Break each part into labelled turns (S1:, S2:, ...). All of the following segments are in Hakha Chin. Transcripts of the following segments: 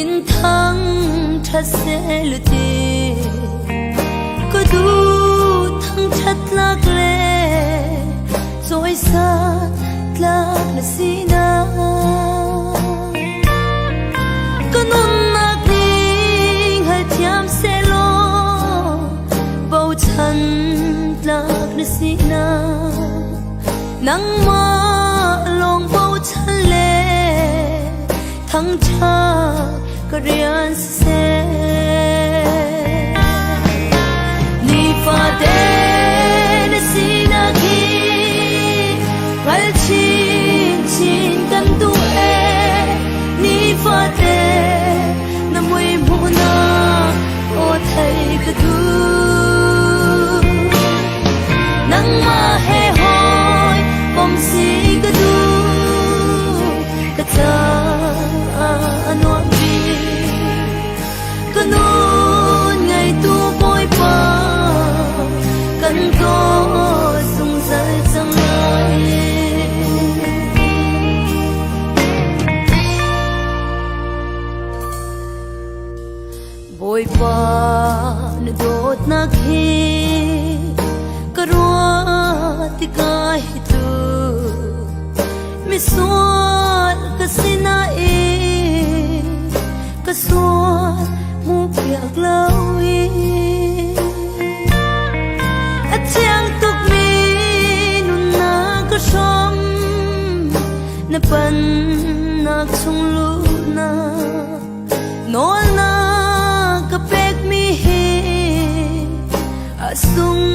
S1: Min thang ṭha seh ti ka duh. Thangṭhat tlak le cawisan tlak na sinak. Ka nunnak nih hngalthiam sehlaw bochan tlak na sinak. Nangmah lawng bochan le thangṭhat ka rian siseh. Nifate na sinak hi hngal chinchin kan duh ee. Nifate na mui hmuhnak aw theih ka duh. Nangmah he hawi kom si ka duh. Ka caah a nuam bik. Ka nun ngeitu Bawipa kan dawt zungzal cang lai. Bawipa na dawtnak hi ka ruah tikah hi tu misual ka si nain ka sual hmu piak lo i a thiang tukmi nunnak ka hrawm na pannak chung luhnak nawl na ka pekmi hi a sung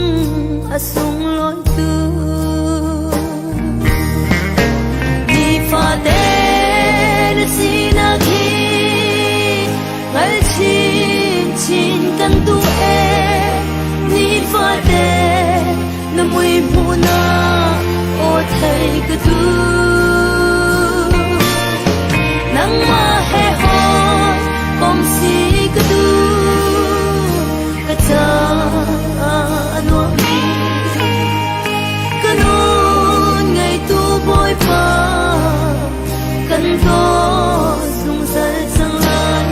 S1: a sunglawi tuk. Nifate na sinak hi hngal chinchin kan duh ee. Nifate na mui hmuhnak aw thei ka duh. Nangmah he hawi kom si ka duh. Ka caah a nuam bik. Ka nun ngeitu Bawipa kan dawt zungzal cang lai.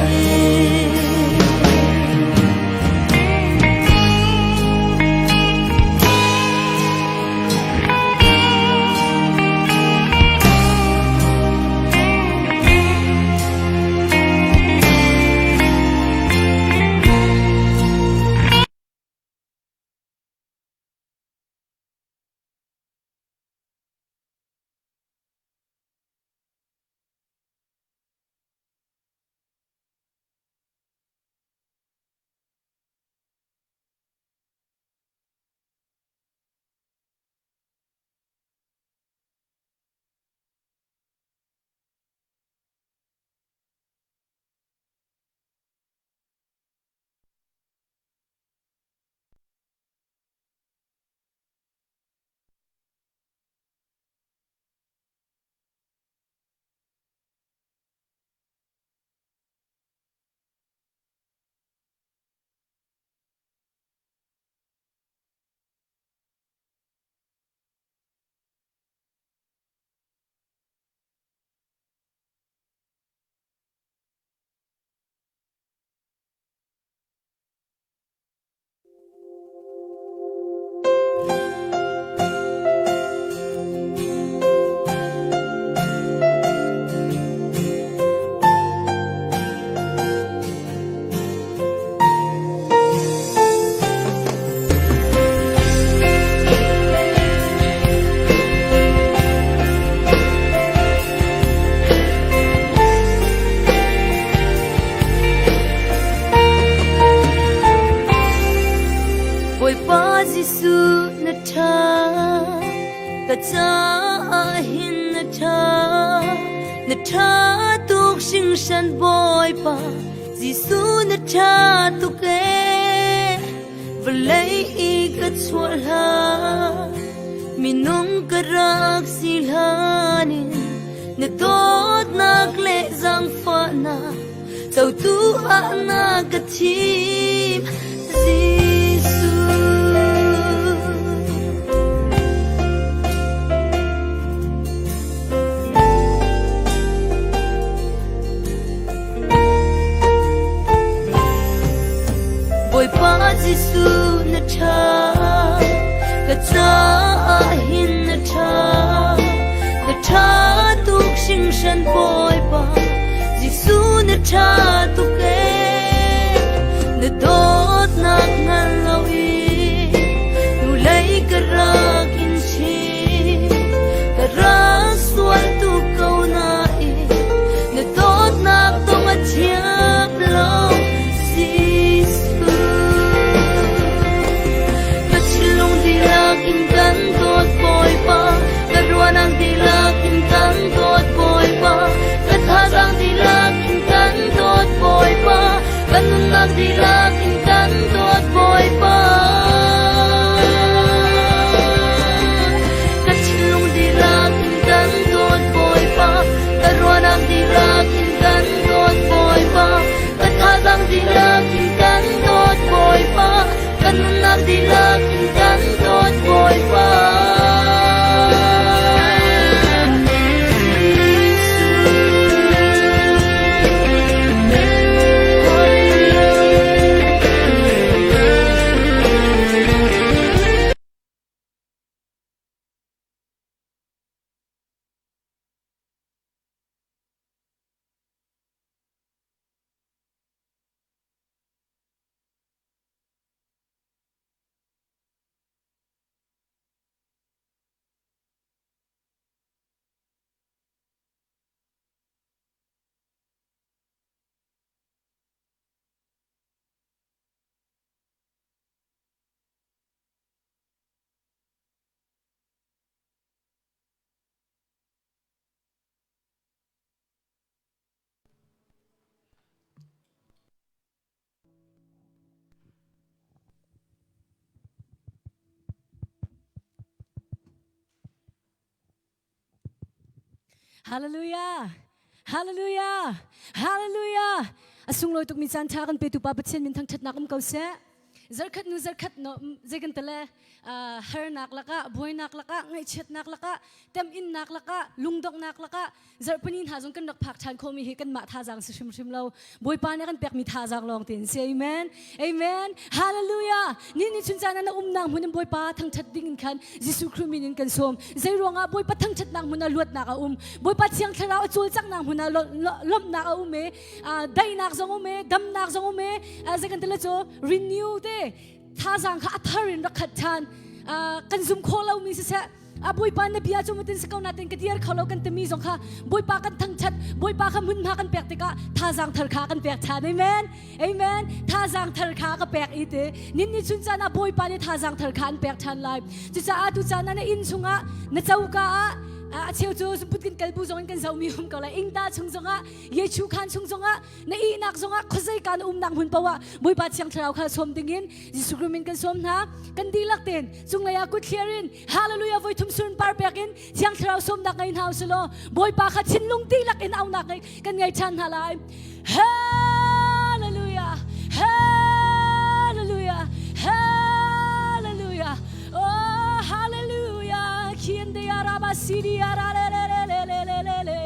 S1: Bawipa Jesuh na ṭha, ka caah hin na ṭha, na ṭha tuk hringhran Bawipa Jesuh na ṭha tuk ee. Vawlei i ka chuah hlan, minung ka rak si hlan in na dawtnak le zaangfahnak cotu ah na ka thim Jesuh. Jesuh na ṭha, ka caah hin na ṭha. Na ṭha tuk hringhran Bawipa, Jesuh na ṭha tuk ee. Na dawtnak hngal lo in hnulei ka rak in chim. Ka rak sual tuk ko nain na dawtnak dong a thiam lo. Ka thinlung dihlak in kan dawt Bawipa, ka ruahnak dihlak in kan dawt Bawipa, ka thazaang dihlak in kan dawt Bawipa, ka nunnak dihlak in kan dawt Bawipa. Ka thinlung dihlak in kan dawt Bawipa, ka ruahnak dihlak in kan dawt Bawipa, ka thazaang dihlak in kan dawt Bawipa, ka nunnak dihlak in kan dawt Bawipa.
S2: Hallelujah! Hallelujah! Hallelujah! A sunglawi tukmi caan ṭha kan petu Pa Pathian min thangṭhatnak um ko seh. Zarkhat nu zarkhat no zei kan tale harnak lakah buainak lakah ngaihchiatnak lakah teminnak lakah lungdonghnak lakah zarhpini hna zong kan rak phak ṭhan khawhmi hi kanmah thazaang si hrimhrim lo Bawipa nih a kan pekmi thazaang lawng tein si amen amen hallelujah ni ni chun caan na umnak hmun in Bawipa thangṭhat ding in khan Jesuh Khrih min in kan sawm zei ruangah Bawipa thangṭhatnak hmun ah luatnak a um Bawipa thiang thlarau a cawlcanghnak hmun ah lawmhnak a um i daihnak zong um i damnak zong um i zei kan ti le cu renew te thazaang kha a thar in rak khat ṭhan kan zum khawh lomi siseh a Bawipa na bia cu mutin si ko natin ka dir kho lo kan timi zong kha Bawipa kan thangṭhat Bawipa kha hmunhma kan pek tikah thazaang thar kha kan pek ṭhan amen amen thazaang thar kha ka pek i te nin ni chun caan ah Bawipa nih thazaang thar kha an pek ṭhan lai cucaah tu caan ah na inn chungah na coka ah a cheu cu zunput kan kalbu zong in kan zohmi um ko lai ingta chung zongah Yechu khan chung zongah na ihnak zongah khuazei ka na umnak hmun paoh ah Bawipa Thiang Thlarau kha sawm dingin Jesuh Christ min kan sawm hna kan dihlak ten cunglei ah kut thlir in hallelujah voi thum sun par pek in Thiang Thlarau sawmnak ngei hna usih law Bawipa kha thinlung dihlak in aunak ngei kan ngei ṭhan hna lai hallelujah hallelujah hallelujah oh hallelujah khian de araba siri ara le le le le le le le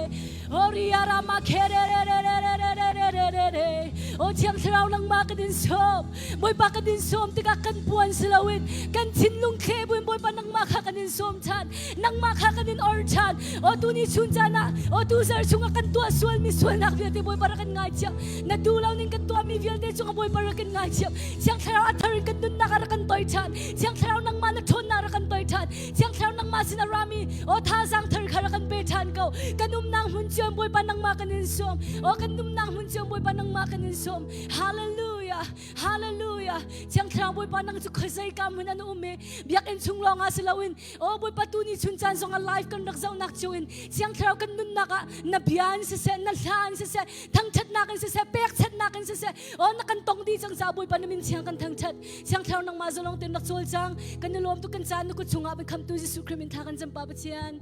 S2: O Thiang Thlarau nangmah kan in sawm. Bawipa kan in sawm tikah kan puan si loin kan thinlung thle buin Bawipa nangmah kha kan in sawm ṭhan. Nangmah kha kan in or ṭhan. O tu ni chun caan ah o tu zar chungah kan tuah sualmi sualnak vialte Bawipa rak kan ngaithiam. Na duh lo ning kan tuahmi vialte cungah Bawipa rak kan ngaithiam. Thiang Thlarau a thar in kan nunnak ah rak kan toi ṭhan. Thiang Thlarau nangmah na ṭhawnnak rak kan toi ṭhan. Thiang Thlarau nangmah sin a rami aw thazaang thar kha rak kan pe ṭhan ko. Kan umnak hmun cio Bawipa nangmah kan in sawm. Aw kan umnak hmun cio Bawipa nangmah kan in sawm. Hallelujah. Hallelujah. Thiang Thlarau Bawipa nang cu khuazei ka hmun an um i biakinn chung lawng ah si loin aw Bawipa tu ni chun caan zong ah live kan rak zohnak cio in Thiang Thlarau kan nunnak ah na bia in siseh na hla in siseh thangṭhatnak in siseh pekchanhnak in siseh aw na kan tong dih cang caah Bawipa na min thiang kan thangṭhat. Thiang Thlarau nangmah zalong tein rak cawl cang. Kan i lawm tuk kan caan na kut chungah khamtu Jesuh Khrih min tha kan cam Pa Pathian.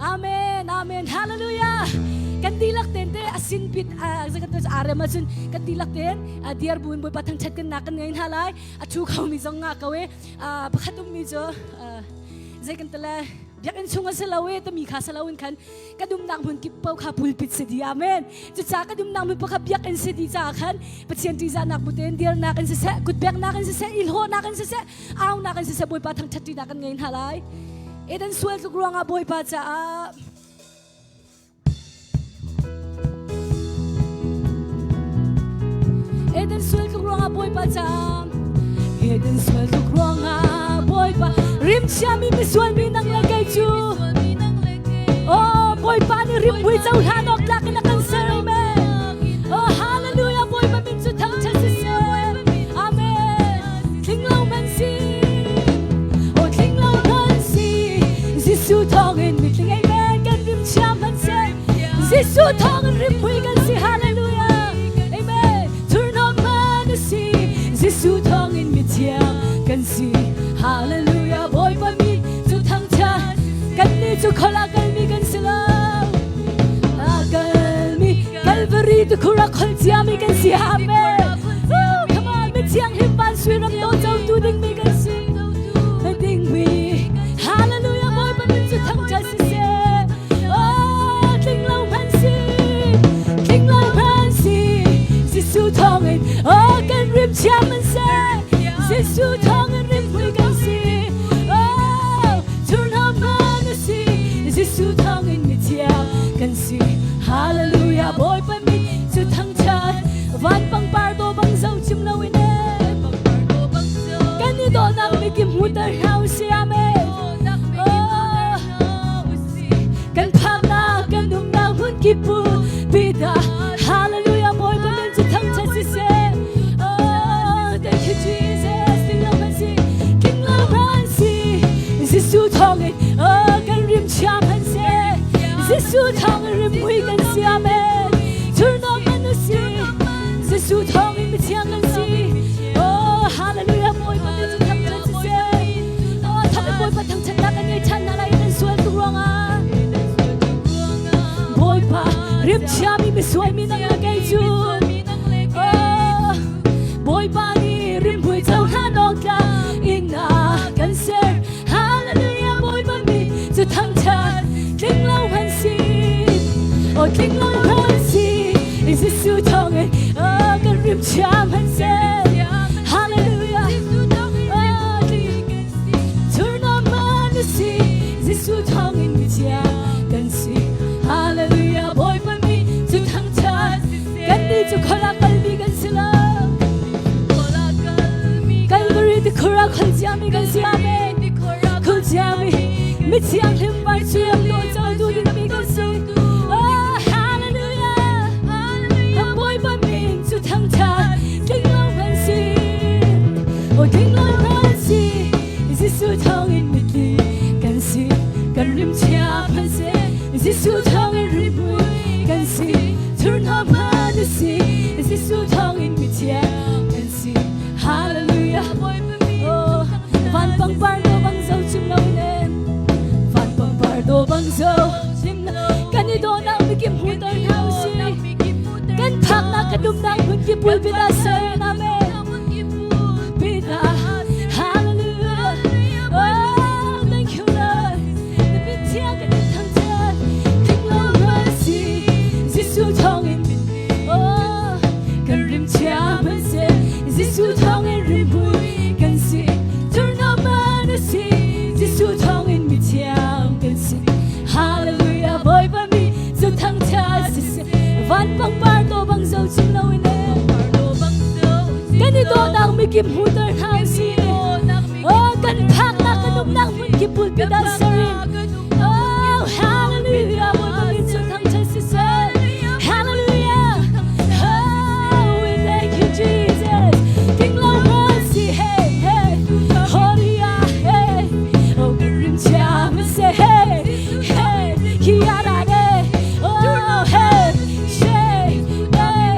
S2: Amen. Amen. Hallelujah. Kan dihlak ten te asin pit zakan to arem ahcun kan dihlak ten diar buin Bawipa thangṭhat kan nak kan ngei hna lai. A thu kho mi zong nga ko e. Pakhat ummi cu zei kan tale. Biakinn chung a si lo e timi kha si loin khan kan umnak hmun kip paoh kha pulpit si dih. Amen. Cucaah kan umnak hmun paoh kha biakinn si dih caah khan Pathian ṭihzahnak bu tein dirnak in siseh, kutbeknak in siseh, i hlawhnak in siseh, aunak in siseh Bawipa thangṭhat ṭinak kan ngei hna lai. Eden sual tluk ruangah Bawipa caah Eden sual tluk ruangah Bawipa caah Eden sual tluk ruangah Bawipa rimchiami misual mi nang le kei cu Oh Bawipa nih rimhmui cohlan awk tlak in a kan ser. Amen. Oh hallelujah, Bawipa min cu thangṭhat siseh. Amen. Tling lo man si. Oh tling lo man si. Jesuh thawngin mitling. Amen. Kan rimchia man seh. Jesuh thawngin rimhmui kan si. Hallelujah. Amen. Thurhnawm man si. Jesuh thawngin mithiang kan si. Hallelujah. Bawipa min cu thangṭhat. Kannih cu khol ah kalmi kan si lo. A kalmi Calvary tukhur a khol ciami kan si. Amen. Oh, come on, mithiang hlim van sui ram do cotu dingmi kan si. Dingmi. Hallelujah, Bawipa min cu thangṭhat siseh. Oh, tling lo hmanh si. Tling lo hmanh si. Jesuh thawngin, oh, kan rim chiam an seh. Jesuh thawngin rimhmui kan si. Oh, thurhnawm hman a si. Jesuh thawngin mithiang kan si. Hallelujah, Bawipa min cu thangṭhat. Van pangpar dawh bang zo chim loin e. Kan i dawhnak mikim hmuter hna u si. Amen. Oh, kan phaknak kan umnak hmun kip pulpit ah. Hallelujah, Bawipa min cu thangṭhat siseh. Oh, thank you Jesus. Tling lo kan si, tling lo kan si. Jesuh thawngin, oh, kan rim chia hmanh seh. Jesuh thawngin rimhmui kan si. Amen. Thurhnawm man u si. Jesuh thawngin mithiang kan si. Oh, hallelujah, Bawipa min cu thangṭhat siseh. Oh, thangṭhat Bawipa thangṭhatnak kan ngei ṭhan hna lai kan sual tuk ruangah. Bawipa rimchiami misual mi nang le kei cu. Oh, Bawipa nih rimhmui cohlan awk tlak in a kan ser. Hallelujah, Bawipa mi cu thangṭhat tling lo han si. Oh, tling lo han si. Jesuh thawngin, oh, kan rimchiam han ser. Hallelujah. Oh, thurhnawm man na si. Jesuh thawngin mithiang kan si. Hallelujah, Bawipa mi cu thangṭhat. Kannih cu khol ah kalmi kan si lo. Calvary tikhur ah khol ciami kan si. Amen. Khol ciami mithiang hlim vai chuam dawh cotu dingmi kan si. Oh, hallelujah. Bawipa min cu thangṭhat. Tling lo kan si. Oh, tling lo kan si. Jesuh thawngin mitli kan si. Kan rimchia phan si. Jesuh thawngin rimhmui kan si. Thurhnawm hman si. Jesuh thawngin mithiang kan si. Hallelujah. Oh, van pangpar do bang zo chim lo in van pangpar do bang zo chim lo kan i dawhnak mikim hmuter hna u si. Kan phaknak kan umnak hmun ki pulpit ah ser. Amen. Pulpit ah. Hallelujah. Oh, thank you Lord. Na min thiang kan in thangṭhat. Tling lo mercy Jesuh thawngin. Oh, kan rimchia hmanhseh Jesuh thawngin rimhmui kan si. Thurhnawm na si. Jesuh thawngin mithiang kan si. Hallelujah, Bawipa mi cu thangṭhat siseh. Van pangpar to bang zo chim loin e. Kan i dawhnak mikip hmuter hna u si. Oh, kan phaknak kan umnak hmun kip pulpit ah ser in. Oh, hallelujah, Bawipa min cu thangṭhat siseh. Hallelujah. Oh, we thank you Jesus. King lo mercy, hey, hey. Horia, hey. Oh, kan rimchia say, hey, hey. Kiara, oh, hey, hey, hey.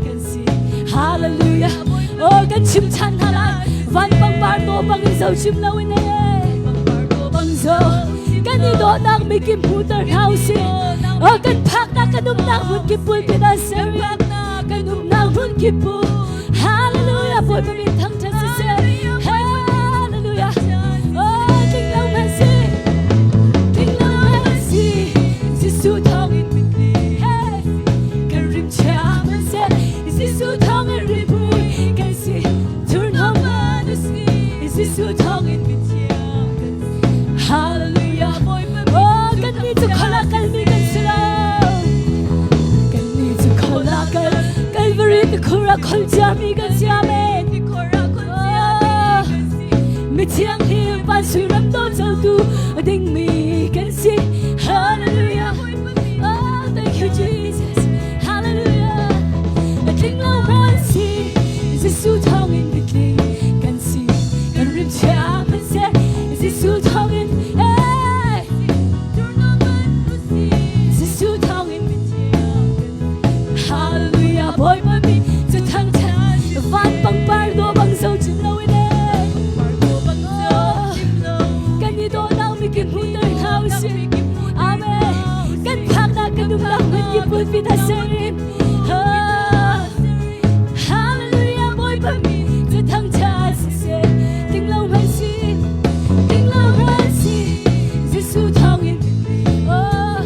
S2: Kan si. Hallelujah. Oh, kan chim chan hna lai. Van pangpar to bang in zo chim lo in e. Bang zo. Kan i dawhnak mikim hmuter hna u si. Oh, kan phaknak kan umnak hmun kip pulpit ah ser in. Kan umnak hmun kip pu. Hallelujah. Bawipa min thangṭhat siseh. Hallelujah. Oh, tling lo hmanh si. ah khol ciami kan si. Amen. Mi thianghlim van sui ram do cotu dingmi kan si. Hallelujah. Oh, thank you, Jesus. Hallelujah. A tling lo kan si. Jesuh thawngin mitling kan si. Kan rim chia kan si. Jesuh thawngin, hey! Jesuh thawngin Hallelujah. Bawipa mi cu thangṭhat van pangpar dawh bang zo cim lo in kan i dawhnak mikip hmuhter hna usih. Amen. Kan phaknak kan umnak hmun kip pulpit a ser in Hallelujah. Bawipa mi cu thangṭhat siseh. Ting lo hmanh si, ting lo hmanh si, Jesuh thawngin oh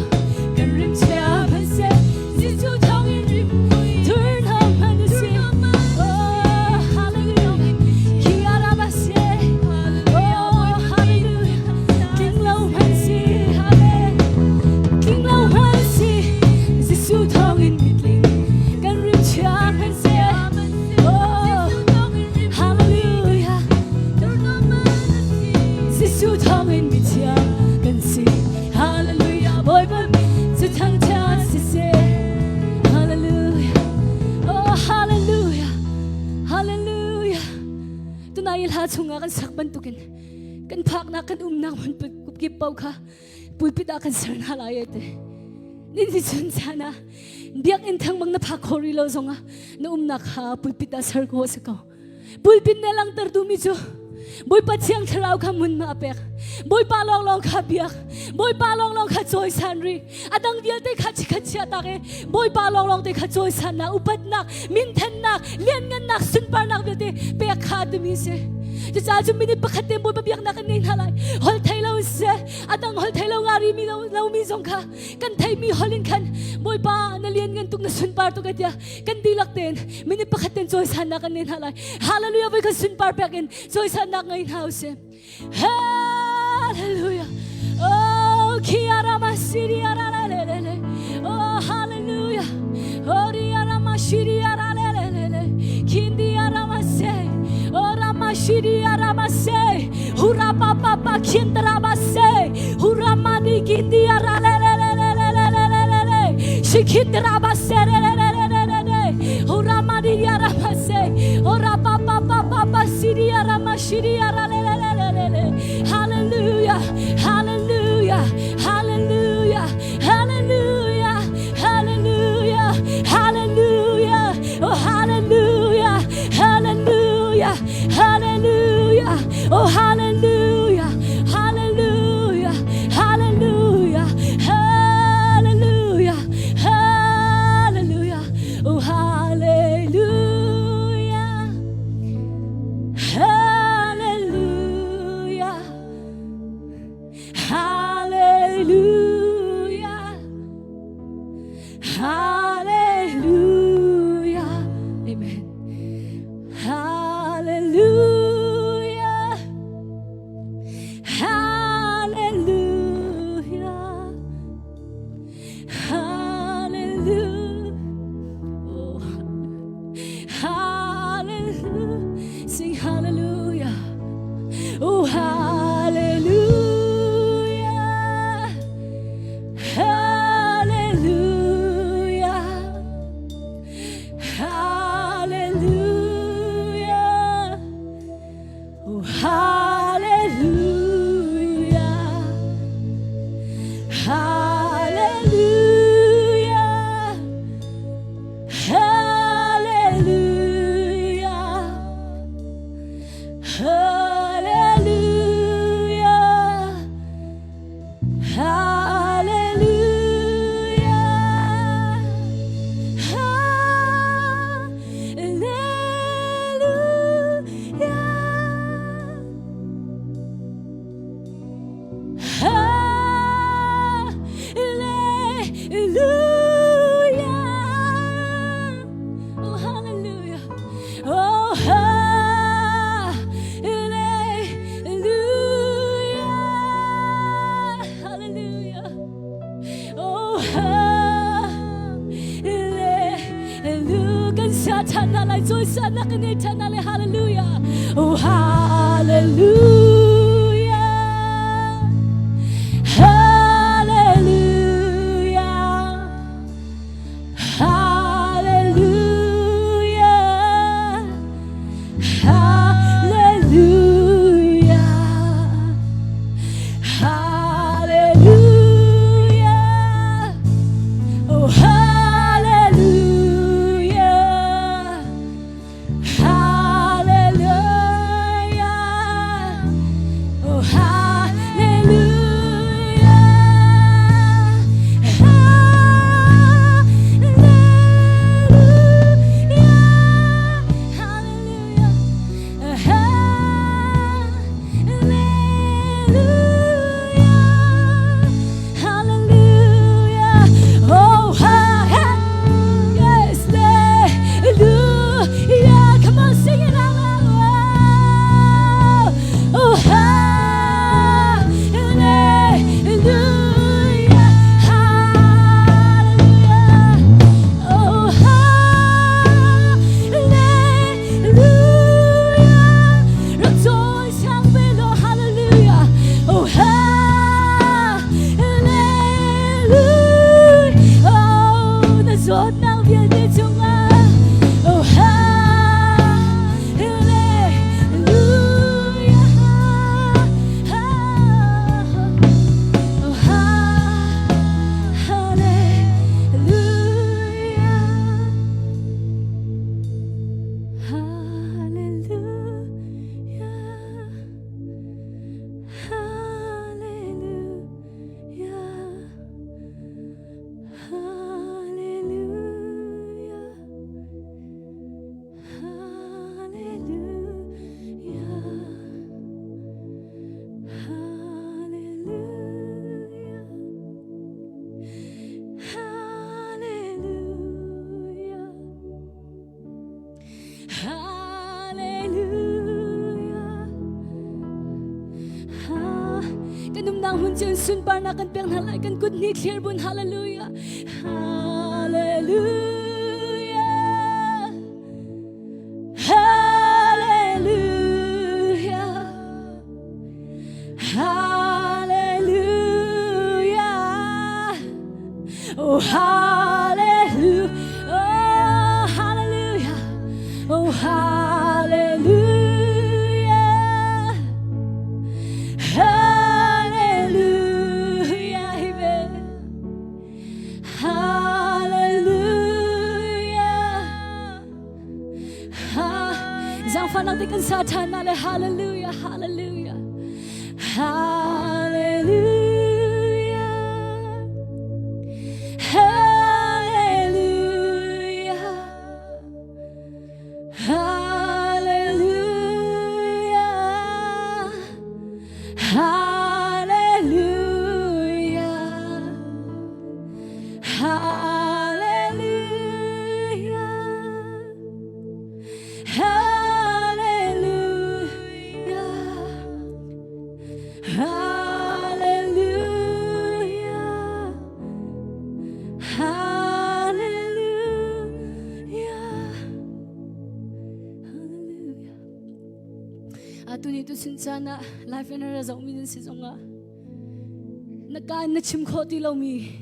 S2: kan rim chia hmanh seh. Jesuh thawngin thurhnawm hmanh si. Oh hallelujah. Kiarabase. Oh hallelujah. Tling lo hmanh si. Amen. Tling lo hmanh si. Jesuh thawngin mitling kan rim chia hmanh seh. Oh hallelujah. Jesuh thawngin mithiang kan si. Hallelujah. Bawipa cu thangṭhat siseh. Hallelujah. Oh hallelujah. Hallelujah. Tunai hla chungah kan sak bantukin kan phaknak kan umnak hmun kip pau kha pulpit ah kan ser hna lai te. Nin hi chun chan ah biakinn thang bang na phak kho rih lo zongah na umnak kha pulpit ah ser ko si ko. Pulpit ne langhter duhmi cu Bawipa Thiang Thlarau kha mun ma a pek. Bawipa lawnglawng kha biak. Bawipa lawnglawng kha cawisan ri. A dang vialte kha chikhat chia tak i Bawipa lawnglawng te kha cawisannak, upatnak, minthannak, lianngannak, sunparnak vialte pek kha timi si. Cucaah cu minute pakhat te Bawipa biaknak kan ngei hna lai. Hol thei lo siseh, a dang hol thei lo ngari mi lo mi zong kha kan theimi hol in khan Bawipa na lianngan tuk na sunpar tuk tiah kan dihlak tein minute pakhat ten cawisannak kan nei hna lai. Hallelujah voi khat sunpar pek in cawisannak ngei hna usih. Hallelujah. Oh, kiara masiri ara le le le le. Oh, hallelujah. Oh, riara masiri ara le le le le. Kindi ara mase. Oh, ramashiri ara mase. Hura pa pa pa kindra mase. Hura mani kindi ara le le le le le le le le le le. Shikindra mase le le le le le le le. Hura mani ara mase. Ora pa pa pa pa pa siri ara mashiri ara le le le le le le. Hallelujah. Hallelujah. Hallelujah. Hallelujah. Hallelujah. Hallelujah. Oh hallelujah. Hallelujah. Hallelujah. Oh hallelujah. Hallelujah. Hallelujah. Hallelujah. Hallelujah. Oh hallelujah. Hallelujah. Hallelujah. Hallelujah. Amen. Hallelujah. Hallelujah. Hallelujah. Oh, hallelujah. Sing hallelujah. Oh, hallelujah. Hallelujah. Hallelujah. Oh, hallelujah. Hallelujah. Hallelujah. sa ṭhan hna lai, cawisannak kan ngei ṭhan hna lai. Hallelujah. Oh, hallelujah. Hallelujah. Hallelujah. Hallelujah. Hallelujah. Oh, hallelujah. Hallelujah. Oh, hallelujah. Hallelujah. Hallelujah. Hallelujah. Oh, yes, hallelujah. Come on, sing it out loud. Oh, hallelujah. Hallelujah. Oh, hallelujah. Rak cawi sang ve law, hallelujah. Oh, hallelujah. Oh, na zawtnak vialte cungah. Oh, hallelujah. Oh, hallelujah. Hallelujah. Hallelujah. Hallelujah. Hallelujah. Hallelujah. Hallelujah. Hallelujah. Ha, kan umnak hmun cun sunparnak kan pek hna lai kan kut ni thlir bun hallelujah. Hallelujah. Hallelujah. Hallelujah. Oh, hallelujah. Oh, hallelujah. Oh, hallelujah. Hallelujah. Amen. Hallelujah. Ha, zaangfahnak te kan sa ṭhan na le hallelujah, hallelujah, hallelujah, hallelujah, hallelujah, hallelujah. Hallelujah. Hallelujah. Hallelujah. Hallelujah. Hallelujah. Atu ni tu sin caan ah life in a zohmi nan si zongah na kaan na chim khawh ti lomi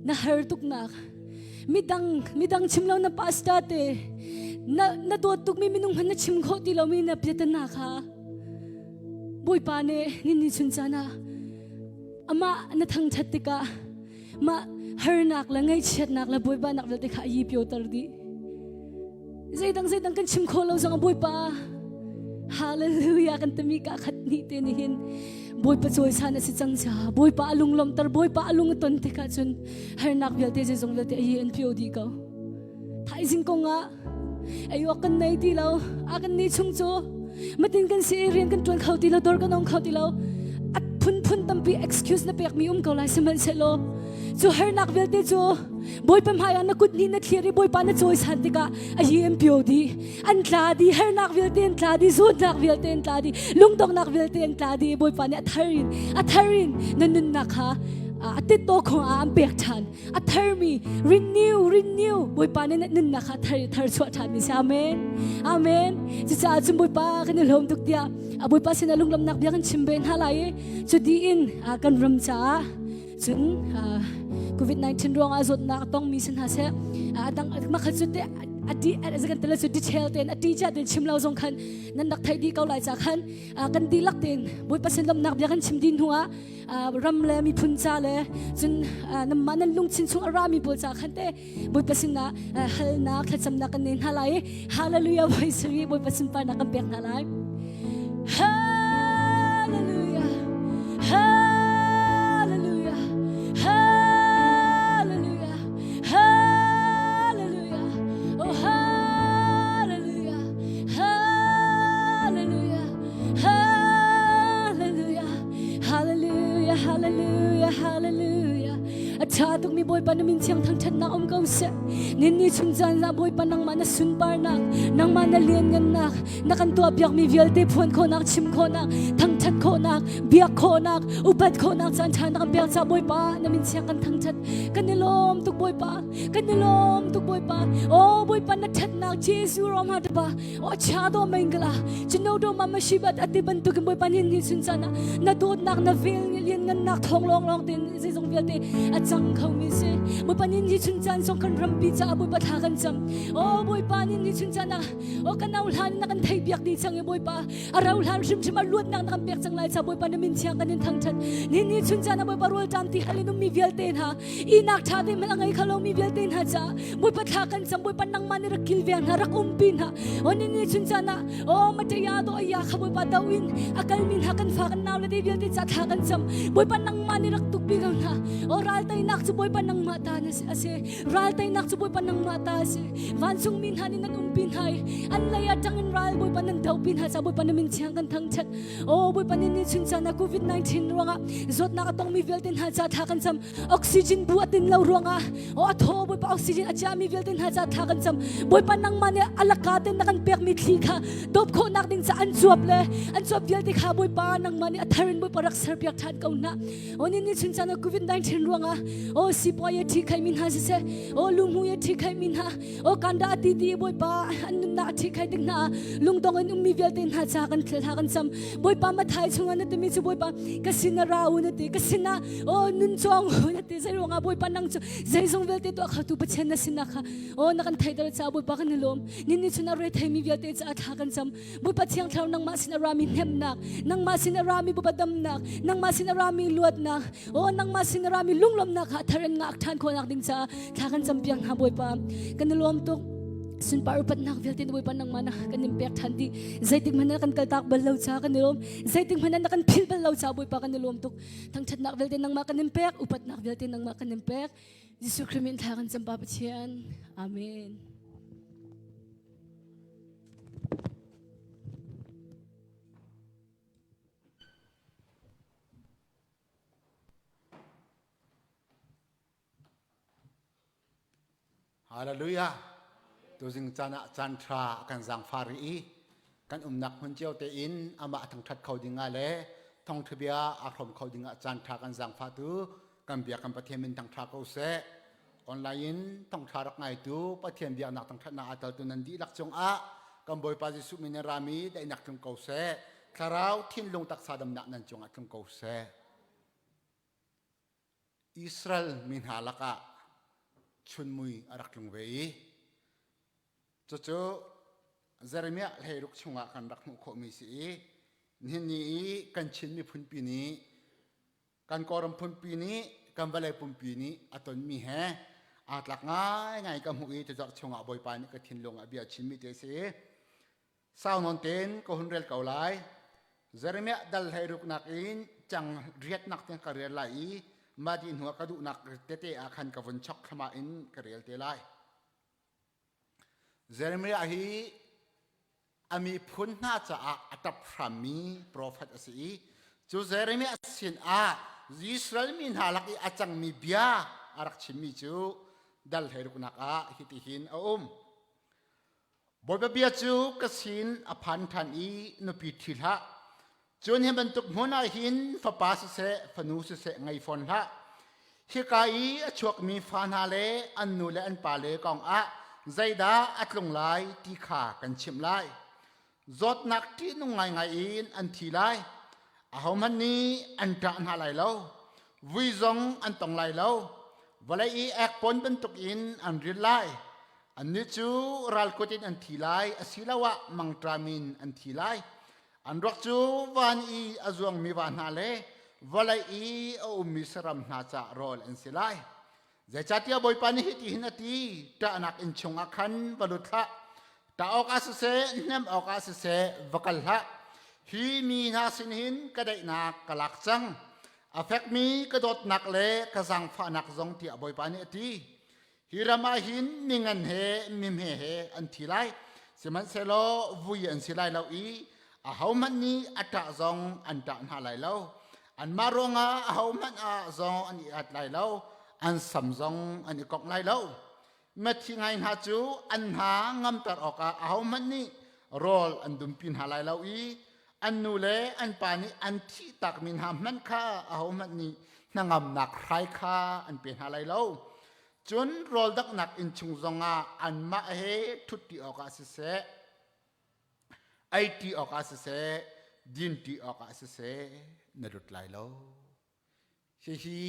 S2: na har tuknak midang midang chim lo na pastor te na na dawt tukmi minung hmanh na chim khawh ti lomi na piatana kha Bawipa nih nin ni chun caan ah amah na thangthat tikah mah harnak le ngaihchiatnak le bawipa nak vialte kha a yi pioter dih Zeidang zeidang kan chim kho lo zong Bawipa Hallelujah kan tami ka khat ni te ni hin Bawipa cawisan a si cang cha Bawipa a lunglawmter Bawipa a lung a ton tikah cun harnak vialte zeizong vialte a yi an pio dih ko thaizing kong ah ei awk kan nei ti lo a kan ni chung cu matin kan si rian kan tuan kho ti lo dor kan ong kho ti lo a phunphun tampi excuse na pek mi um ko lai sihmanhsehlaw cu harnak vialte cu Bawipa hmaiah na kut nih na thlir i Bawipa na cawisan tikah a hi an pio dih an tla dih harnak vialte an tla dih zawtnak vialte an tla dih lungdonghnak vialte an tla dih Bawipa nih a thar in a thar in na nunnak kha A tit-taw khong ah an pek ṭhan. A tharmi renew renew Bawipa nih na nunnak kha thar thar chuah ṭhan mi si. Amen. Amen. Cucaah cun Bawipa kan i hlawm tuk tiah Bawipa sinah lunglawmhnak bia kan chim ve hna lai i cu dih in kan ram caah cun COVID-19 ruangah zawtnak a tongmi si hna seh adang makhat cu te ati kan tele cu detail ten ati cha ten chim lo zong khan nan rak theih dih ko lai ca khan kan dihlak ten Bawipa sin lawmhnak bia kan chim dih hnu ah ram le miphun ca le cun nanmah nan lungthin chung a rami pawl ca khan te Bawipa sinah halnak thlacamnak kan nei hna lai i Hallelujah voi sari Bawipa sunparnak kan pek hna lai. Hallelujah Hallelujah Hallelujah Hallelujah Oh Hallelujah Hallelujah Hallelujah Hallelujah, hallelujah, hallelujah. A ṭha tukmi Bawipa na min thiang thangṭhatnak um ko seh. Ninni chung caan ah Bawipa nangmah na sunparnak, nangmah na lianngannak, na kan tuahpiakmi vialte phuan khawhnak, chim khawhnak, thangṭhat khawhnak, biak khawhnak, upat khawhnak caan ṭha na kan pek caah Bawipa na min thiang kan thangṭhat. Kan i lawm tuk Bawipa, kan i lawm tuk Bawipa. Oh Bawipa na ṭhatnak Jesuh rom ha pa. O cha do mengla chino do ma mashibat ati bantuk in Bawipa nin ni sun chan na dawtnak na vel ni lian ngan nak thong long long tin zeizong vialte a cang kho mi si Bawipa nin ni chun chan song kan rampi ca Bawipa tha kan cam o Bawipa nin ni chun chan o kan au hlan na kan thei biak di chang e Bawipa a rau hlan hrim hrim a luat nak na kan pek chang lai cha Bawipa na min thiang kan in thang that nin ni chun chan Bawipa rol tam ti halin um mi vialte hna inak ṭha te hmanh a ngei kho lomi vialte hna caah Bawipa thla kan cam Bawipa nangmah nih rak kilveng hna rak umpi hna o ni ni chun caan ah o mataya do aya kha Bawipa do in a kalmi hna kan fa kan nau le te vialte ca thla kan cam Bawipa nangmah nih rak tukpi ko hna o ral teinak cu Bawipa nangmah ta na si ase ral teinak cu Bawipa nangmah ta a si vancung mi hna nih nan umpi hna i an lei ah ṭang in ral Bawipa nan dohpi hna ca Bawipa na min thiang kan thangṭhat O Bawipa nih ni chun caan ah COVID-19 ruangah zawtnak a tongmi vialte hna ca thla kan cam. Oxygen bu a tin lo ruangah o a thaw Bawipa oxygen a chiami vialte hna ca thla kan cam. Bawipa nangmah nih alaka ten na kan pekmi thli kha dawp khawhnak ding ca an cuap le an cuap vialte kha Bawipa nangmah nih a thar in Bawipa rak serpiak ṭhan ko hna. O ni ni chun caan ah COVID-19 ruangah o sipuai a thi khai mi hna siseh o lungmui a thi khai mi hna O kanda ati ti Bawipa an nunnak a ṭhi khai tik hna lungdong in ummi vialte hna ca kan thil hna kan cam Bawipa Mathai chungah na timi cu Bawipa ka sin ra u na ti ka sinah o nun chuang u na ti zei ruangah Bawipa nang cu zeizong vialte tuah khotu Pathian na sinah kha o na kan theiter ca Bawipa kan i lawm nin ni chun a re theimi vialte ca thla kan cam Bawipa Thiang Thlarau nangmah sin a rami hnemhnak nangmah sin a rami Bawipa damnak nangmah sin a rami luatnak O nangmah sin rami lunglawmnak kha thar in ngak ṭhan khawhnak ding caah thla kan campiak hna Bawipa. Kan i lawm tuk. Sunpar upatnak vialte na Bawipa nangmah na kan in pek ṭhan dih. Zeitik hmanh na kan kaltak bal lo ca kan i lawm. Zeitik hmanh na kan philh bal lo ca Bawipa kan i lawm tuk. Thangṭhatnak vialte nangmah kan in pek, upatnak vialte nangmah kan in pek. Jesuh Khrih min thla kan cam Pa Pathian. Amen.
S3: Hallelujah. Tuzing caan ah caan ṭha a kan zaangfah rih i kan umnak hmun cio tein amah thangṭhat kho dingah le thawngṭha bia aa hrawm kho dingah caan ṭha kan zaangfah tu kan bia kan Pathian min thangṭha ko seh. Online in thawngṭha rak ngaitu Pathian biaknak thangṭhatnak aa teltu nan dihlak cungah kan Bawipa Jesuh min in rami daihnak tlung ko seh. Thlarau thinlung taksa damnak nan cungah tlung ko seh. Israel mi hna lakah chunmui a rak tlung ve i cucu Jeremiah hleiruk chungah kan rak hmuh khawhmi si i nihin ni i kan Chin miphunpi nih kan Kawlram phunpi nih kan vawlei pumpi nih a tonmi he aa tlak ngaingai ka hmuh i tuzarh chungah Bawipa nih ka thinlung ah bia a chimmi te a si. Sau nawn tein ka hun rel ko lai. Jeremiah dal hleiruknak in cang riatnak tiang ka rel lai i mah dih hnuah ka duhnak tete ah khan ka vun chok thlama in ka rel te lai. Jeremiah hi a miphun hna caah a ṭap hrammi profet a si i cu Jeremiah sin ah Israel mi hna lak i a cangmi bia a rak chimmi cu dal hleiruknak ah hitihin a um. Bawipa bia cu ka sin a phan ṭhan i nupi ṭhi hlah. Cun hi bantuk hmun ah hin fapa siseh, fanu siseh ngei fawn hlah. Hika i a chuakmi fa hna le an nu le an pale kong ah zeidah a tlung lai ti kha kan chimh lai. Zawtnak ṭihnung ngaingai in an thi lai. Ahohmanh nih an ṭah hna lai lo. Vui zong an tong lai lo. Vawlei i ekpawn bantukin an ril lai. Annih cu ralkut in an thi lai asiloah mangṭam in an thi lai. An ruak cu van i a zuangmi va hna le vawlei i a ummi saram hna caah rawl an si lai. Zeicahtiah Bawipa nih hitihin a ti, ṭahnak inn chungah khan va lut hlah. Ṭah awkah siseh, hnemh awkah siseh, va kal hlah. Hi mi hna sin hin ka daihnak ka lak cang. A fekmi ka dawtnak le ka zaangfahnak zong tiah Bawipa nih a ti. Hi ram ah hin mi ngan he mi hme he an thi lai. Sihmanhsehlaw vui an si lai lo i ahohmanh nih a ṭah zong an ṭah hna lai lo. Anmah ruangah ahohmanh ah zong an i at lai lo, an sam zong an i kongh lai lo. Mithi ngai hna cu an hna ngamter awkah ahohmanh nih rawl an dumpi hna lai lo i an nu le an pa nih an thih takmi hna hmanh kha ahohmanh nih hnangamnak hrai kha an pe hna lai lo. Cun rawl danghnak inn chung zongah anmah he ṭhutṭi awkah siseh, eiṭi awkah siseh, dinṭi awkah siseh na lut lai lo. Hihi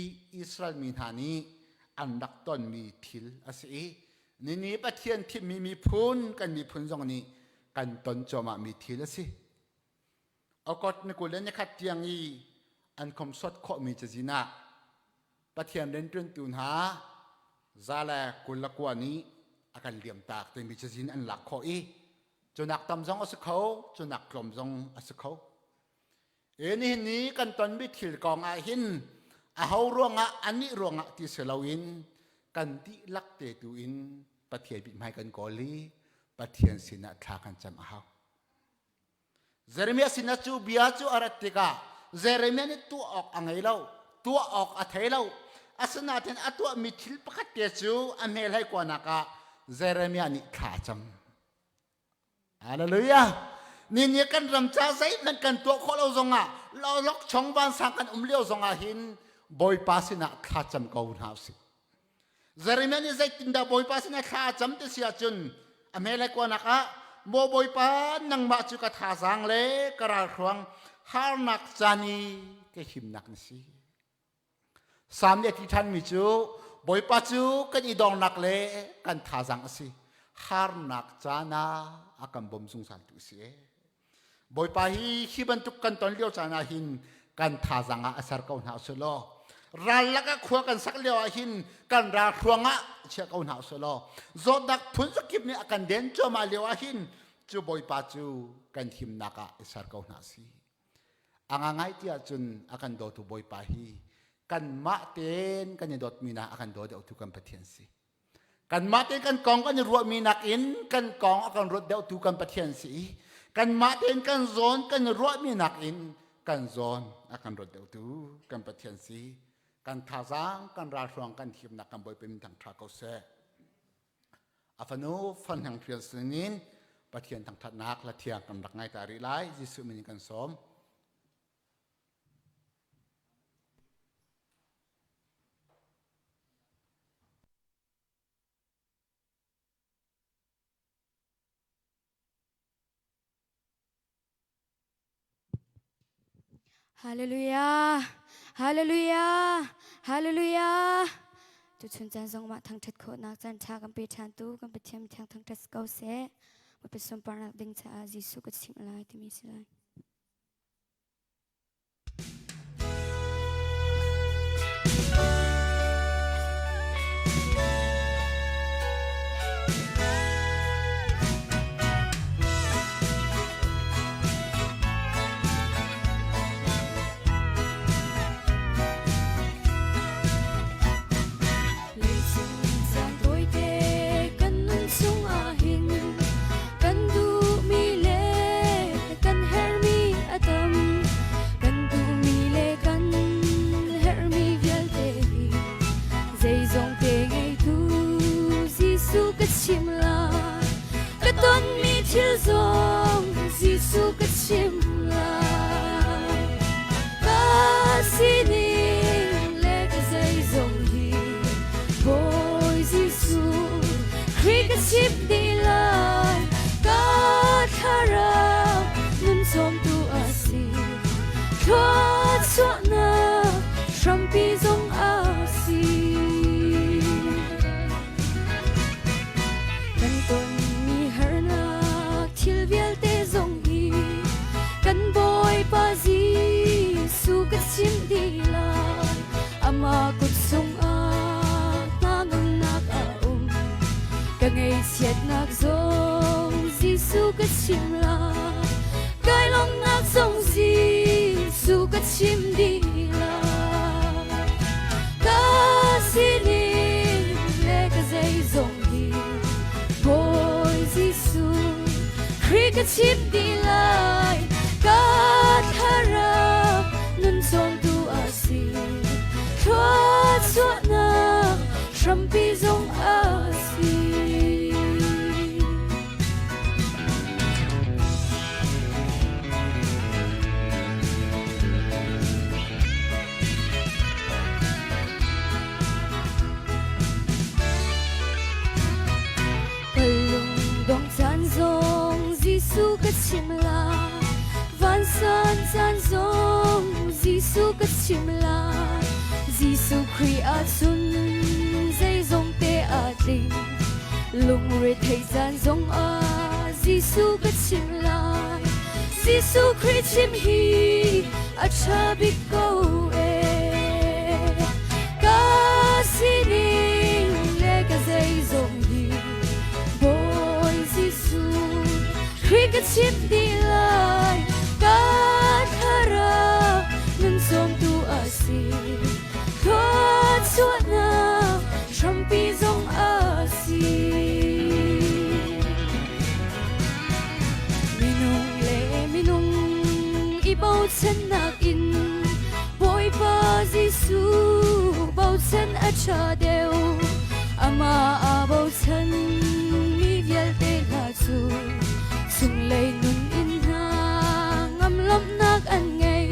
S3: Israel mi hna nih an rak tonmi thil a si i nini Pathian thimmi miphun kan miphun zong nih kan ton cuahmahmi thil a si. Okot ni 20 le nikhat tiang i an khomsawt khawhmi cazin ah Pathian rianṭuantu hna 129 nih a kan liamtak timi cazin an lak khawh i cunak tam zong a si kho, cunak tlawm zong a si kho. E nihin ni kan tonmi thil kong ah hin aho ruangah anih ruangah ti si loin kan dihlak te tu in Pathian mithmai kan kawl i Pathian sinah thla kan cam a hau. Jeremiah sinah cu bia cu a rat tikah Jeremiah nih tuah awk a ngei lo, tuah awk a thei lo. Asinain a tuahmi thil pakhat te cu a hmel hei kuanak ah Jeremiah nih thla a cam. Hallelujah! Ni nih kan ram ca zeihmanh kan tuah khawh lo zongah lawlok chong vansang kan um lio zongah hin Bawipa sinah thla cam ko hna usih. Jeremiah nih zeitindah Bawipa sinah thla a cam ti si ahcun a hmel kuanak ah maw Bawipa nangmah cu ka thazaang le ka ralhruang harnak caan i ka himnak na si. Salm nih a ti ṭhanmi cu Bawipa cu kan i dornak le kan thazaang a si. Harnak caan ah a kan bawm zungzaltu a si. Bawipa hi hi bantuk kan ton lio caan ah hin kan thazaang ah a ser ko hna usih law ral lakah khua kan sak lio ah hin kan ral hruang ah chia ko hna usih law zawtnak phun zakip nih a kan den cuahmah lio ah hin cu Bawipa cu kan himnak ah i ser ko hna si. A ngangai ti ahcun a kan dawtu Bawipa hi kanmah tein kan i dawtmi nak a kan daw deuhtu kan Pathian si. Kanmah tein kan kong kan i ruahmi nakin kan kong a kan ruat deuhtu kan Pathian si i kanmah tein kan zawn kan i ruahmi nakin kan zawn a kan ruat deuhtu kan Pathian si. Kan thazaang, kan ralhruang, kan himnak kan Bawipa min thangṭha ko seh. A fanu fanhang hrial sinin Pathian thangthatnak hla thiang kan rak ngai ta rih lai. Jesuh min in kan sawm.
S1: Hallelujah! Hallelujah! Hallelujah! Tuchun caan zong mah thangṭhat khawhnak caan ṭha kan pe ṭhan tu kan Pathian thiang thangṭhat ko seh. Bawipa sunparnak ding caah Jesuh ka chimh lai timi si lai. Kan duhmi le kan herhmi. Ngaihchiatnak zong Jesuh ka chim lai. Kai lawmhnak zong Jesuh ka chim dih lai. Ka sining le ka zeizong hi Bawi Jesuh Khrih ka chim dih lai. Ka thlarau nun cawmtu a si. Thluachuahnak hrampi zong a si. Ka lungdong caan zong Jesuh ka chim lai Vansan caan zong Jesuh ka chim lai Jesuh Khrih ahcun zeizong te aa tling Lungre thei caan zong ah Jesuh ka chim lai Jesuh Khrih chim hi a ṭha bik ko ee. Ka sining le ka zeizong hi Bawi Jesuh Khrih ka chim dih lai. Ka thlarau nun cawmtu a si. Thluachuahnak hrampi zong a si. Minung le minung i bochannak in Bawipa Jesuh bochan a ṭha deuh. Amah aa bochan mi vialte hna cu chunglei nun in hna ngam lawmhnak an ngei.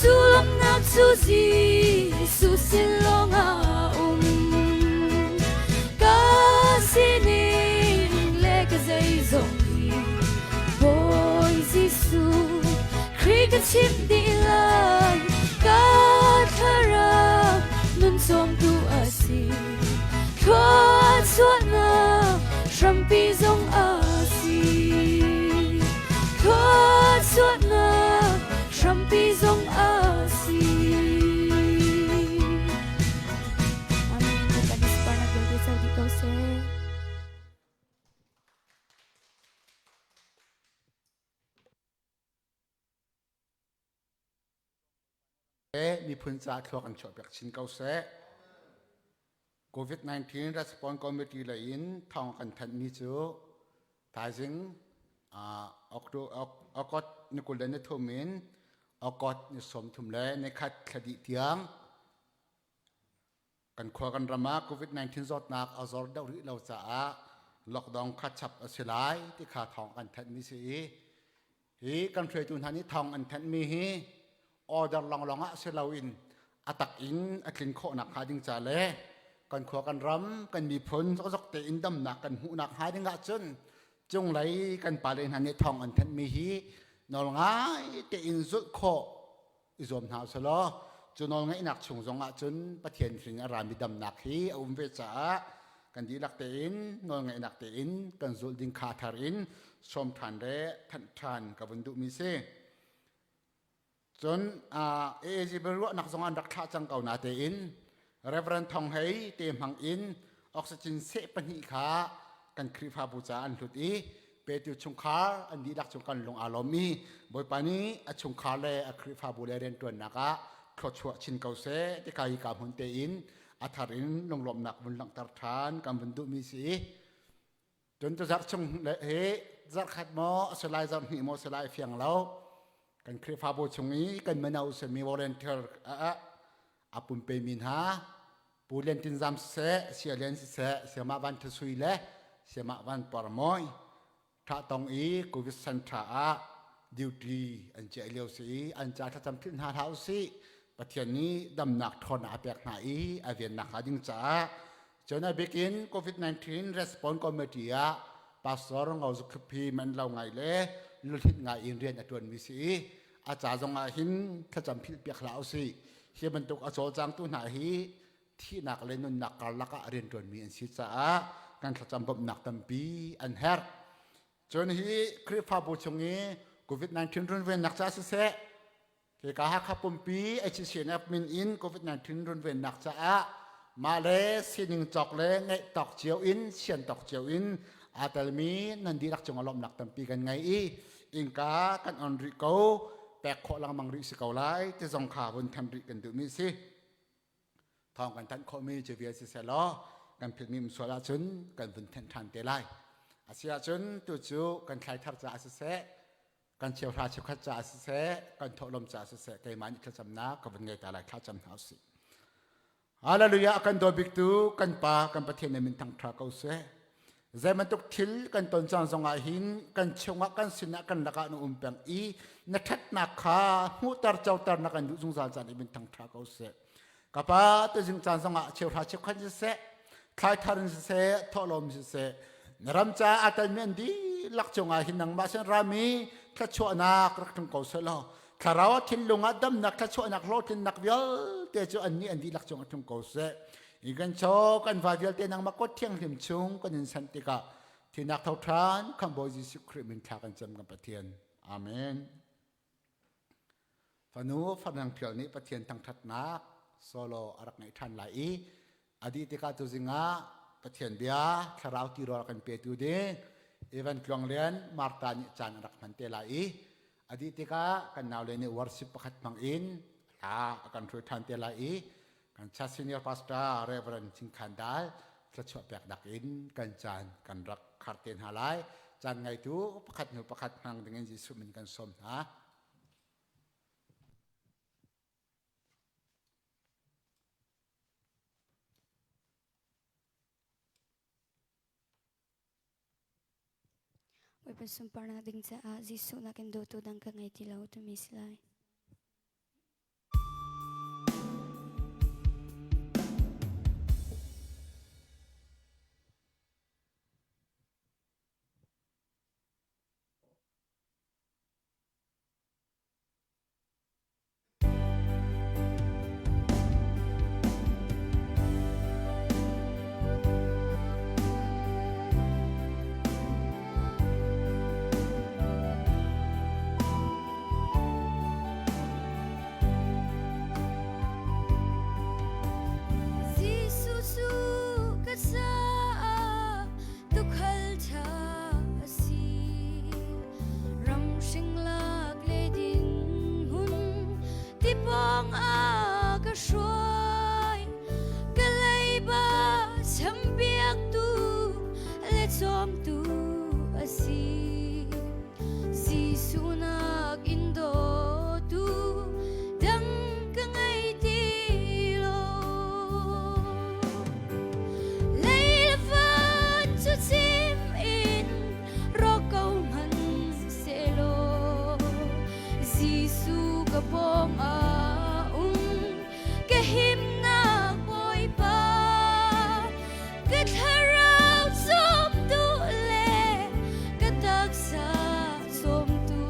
S1: Cu lawmhnak cu Jesuh sin lawngah a um. Ka sining le ka zeizong hi Bawi Jesuh Khrih ka chim dih lai. Ka thlarau nun cawmtu a si. Thluachuahnak hrampi zong a si. Thluachuahnak hrampi zong a si. Amen. Kan isparnak vialte co dih ko seh.
S3: Miphun ca thluak an chuahpiak chin ko seh. COVID-19 Response Committee lei in thawng kan thanhmi cu thaizing August ni 23 in August ni 30 le nikhat thla dih tiang kan khua kan ram ah COVID-19 zawtnak a zor deuh rih lo caah lockdown kha chap a si lai ti kha thawng kan thanhmi si i hi kan hruaitu hna nih thawng an thanhmi hi order lawnglawng ah si loin a tak in a tlin khawhnak hnga ding ca le kan khua kan ram kan miphun zokzok tein damnak kan hmuhnak hnga ding ahcun cunglei kan pale hna nih thawng an thanhmi hi nawl ngai tein zulh khawh i zuam hna usalaw cu nawl ngeihnak chung zong ahcun Pathian hrin a rami damnak hi a um ve caah kan dihlak tein nawl ngeihnak tein kan zulh ding kha thar in sawm ṭhan le thanh ṭhan ka vun duhmi si. Cun AAG biaruahnak zong an rak thlah cang ko na tein Reverend Thong Hei te hmang in oxygen seh pahnih kha kan Khrihfabu caah an hlut i petu chungkhar an dihlak cung kan lung aa lawm i Bawipa nih a chungkhar le a Khrihfabu le rianṭuannak ah thluachuah chin ko seh ti kha hi ka hmun tein a thar in lunglawmhnak vun langhter ṭhan kan vun duhmi si i cun tu zarh chung le hi zarh khat maw a si lai zarh hnih maw a si lai fiang lo kan Khrihfabu chung i kan mino simi volunteer a pumpe mi hna Pu Lian Tin Zam siseh, Sia Lian siseh, Siamah Van Thasui le Siamah Van Parmawi tha tong i Covid Center ah duty an ciah lio si i an ca thlacam philh hna hlah usih. Pathian nih damnak ṭhawnnak a pek hna i a vennak hnga ding caah cun a bik in COVID-19 Response Committee ah Pastor Ngau Zuk Thlup hi man lo ngai le luhlinh ngai in rian a ṭuanmi si i a ca zong ah hin thlacam philh piak hlah usih. Hi bantuk a cawlcangtu hna hi thihnak le nunnak karlak ah rianṭuanmi an si caah kan thlacam bawmhnak tampi an herh. Cun hi Khrihfabu chung i COVID-19 runvennak ca siseh, hika Hakha pumpi HCNF min in COVID-19 runvennak caah Mah le sining cawk le ngeih tawk cio in sian tawk cio in aa telmi nan dihlak cungah lawmhnak tampi kan ngei i innka kan on rih ko, pek khawh lengmang rih si ko lai ti zong kha vun than rih kan duhmi si. Thawng kan thanh khawhmi cu vial siseh law kan philhmi um sual ahcun kan vun thenh ṭhan te lai. Asi ahcun tu cu kan thlai thar caah siseh, kan cheuhra cheukhat caah siseh, kan thawhlawm caah siseh keimah nih thlacamnak ka vun ngei ta lai thlacam hna usih. Hallelujah kan dawt biktu kan Pa kan Pathian na min thangṭha ko seh. Zei bantuk thil kan ton caan zongah hin kan chungah kan sinah kan lakah na um peng i na ṭhatnak kha hmuhter coter na kan duh zungzal caan i min thangṭha ko seh. Ka pa tuzing caan zongah cheuhra cheukhat siseh, thlaithar in siseh, thawhlawm siseh, na ram caah aa telmi an dihlak cungah hin nangmah sin rami thluachuahnak rak tlung ko seh law thlarau ah thinlung ah damnak thluachuahnak hlawhtlinnak vialte cu annih an dihlak cungah tlung ko seh. I kan chaw kan va vialte nangmah kut thianghlim chung kan in sanh tikah thinak tho ṭhan khambawi Jesuh Khrih min thla kan cam kan Pathian. Amen. Fanu farnang ṭhial nih Pathian thangṭhatnak solo a rak ngeih ṭhan lai i a dih tikah tuzing ah Pathian bia thlarau tirawl kan petu ding Evan Tluang Lian Martha nih caan a rak hman te lai i a dih tikah kan naule nih worship pakhat hmang in hla a kan hruai ṭhan te lai i kan cha senior pastor Reverend Ching Khan Dal thluachuah pek dak in kan caan kan rak khar te hna lai caan ngaitu pakhat hnu pakhat hmang dingin Jesuh min kan sawm hna.
S1: Bawipa sunparnak ding caah Jesuh nakin dawtu dang ka ngei ti lo timi si lai. Jesuh cu ka caah tuukhal ṭha a si. Ramhring lak le dinhmun tipawng a ka hruai. Ka leiba champiaktu le cawmtu a si. Jesuh nak in dawtu dang ka ngei ti lo. Lei le van cu chim in rawk ko hmanhsehlaw Jesuh ka pawng ah um ka himnak Bawipa ka thlarau cawmtu le ka taksa cawmtu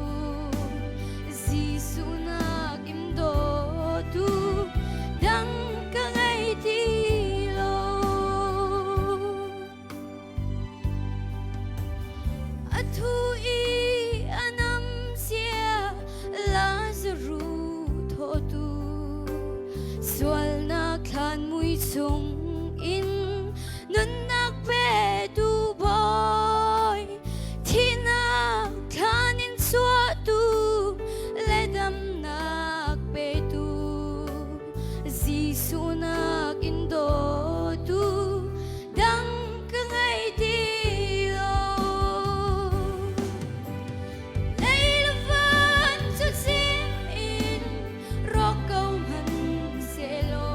S1: Jesuh nak in dawtu dang ka ngei ti lo. A thu i a nam sia Lazaruh thawtu sualnak thlan mui chung in nunnak petu Bawi thihnak thlan in chuahtu le damnak petu Jesuh nak in dawtu dang ka ngei ti lo. Lei le van cu chim in rawk ko hmanhsehlaw.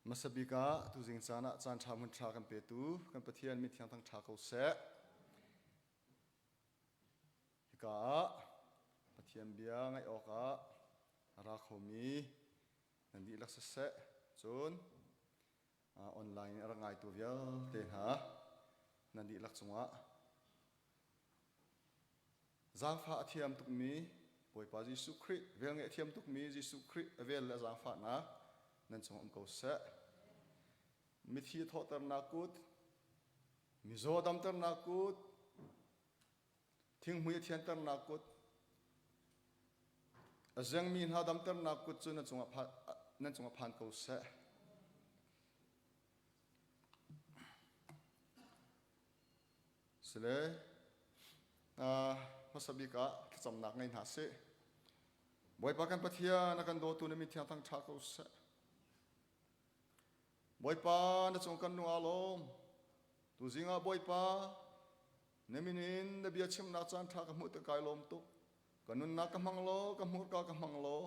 S4: Hmasa bik ah tuzing caan ah caan ṭha hmun ṭha kan petu kan Pathian min thiang thang ṭha ko seh. Hika ah Pathian bia ngaih awkah a ra khomi nan dihlak siseh, cun online in a rak ngaitu vialte hna nan dihlak cungah Zaangfah a thiam tukmi Bawipa Jesuh Khrih, velngeih a thiam tukmi Jesuh Khrih a vel le a zaangfahnak nan cung um ko seh. Mithi a thawhternak kut, mizaw damternak kut, thinghmui a thianternak kut, a zengmi hna damternak kut cu nan cungah phan, nan cungah phan ko seh. Sile hmasa bik ah thlacamnak ngei hna sih. Bawipa kan Pathian a kan dawtu na min thiang thang ṭha ko seh. Bawipa na cung kan lung aa lawm. Tuzing ah Bawipa na min in na bia chimnak caan ṭha ka hmuh tik kai lawm tuk. Ka nunnak ka hmang law, ka hmurka ka hmang law,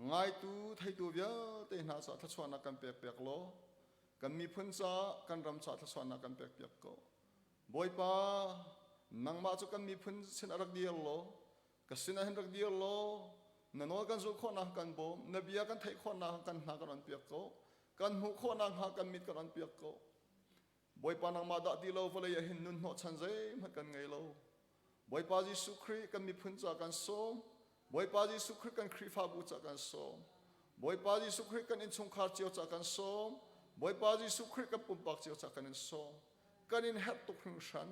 S4: ngaitu theitu vialte hna caah thluachuahnak kan pek piak law, kan miphun caah kan ram caah thluachuahnak kan pek piak ko. Bawipa, nangmah cu kan miphun sin a rak dir law, ka sinah hin rak dir law, na nawl kan zulh khawhnak kan bawm, na bia kan theih khawhnak kan hna kan on piak ko, kan hmuh khawhnak hnga kan mit kan on piak ko. Bawipa nangmah dah ti lo vawlei ah hin nun hnawhchan zeihmanh kan ngei lo. Bawipa Jesuh Khrih kan miphun ca kan sawm. Bawipa Jesuh Khrih kan Khrihfabu ca kan sawm. Bawipa Jesuh Khrih kan innchungkhar cio ca kan sawm. Bawipa Jesuh Khrih kan pumpak cio ca kan in sawm. Kan in herh tuk hringhran.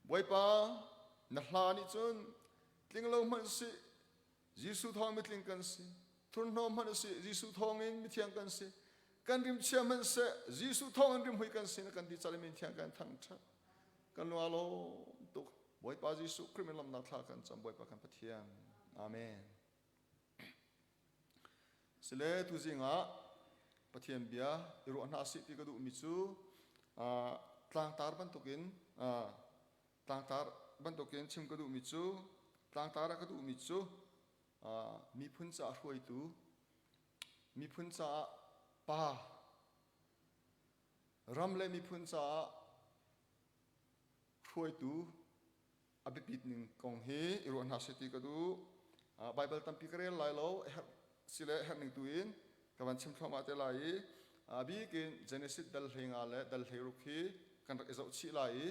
S4: Bawipa na hla nih cun tling lo hmanh sih Jesuh thawng mitling kan si. Thurhnawm hmanh si Jesuh thawngin mithiang kan si. Kan rimchia hmanh seh Jesuh thawngin rimhui kan si na kan ti cal min thiang kan thangṭhat. Kan lung aa lawm tuk. Bawipa Jesuh Khrih min lawmhnak thla kan cam Bawipa kan Pathian. Amen. Sile tuzing ah Pathian bia i ruah hna sih ti ka duhmi cu tlangtar bantukin Tlangtar bantukin chim ka duhmi cu tlangtar ah ka duhmi cu miphun caah hruaitu, miphun caah pa, ram le miphun caah hruaitu a biapit ning kong hi i ruah hna seh ti ka duh. Baibal tampi ka rel lai lo, herh si le herh ning tu in ka van chim thluahmah te lai i a bik in Genesis dal hlei nga le dal hlei ruk hi kan rak i zoh chih lai i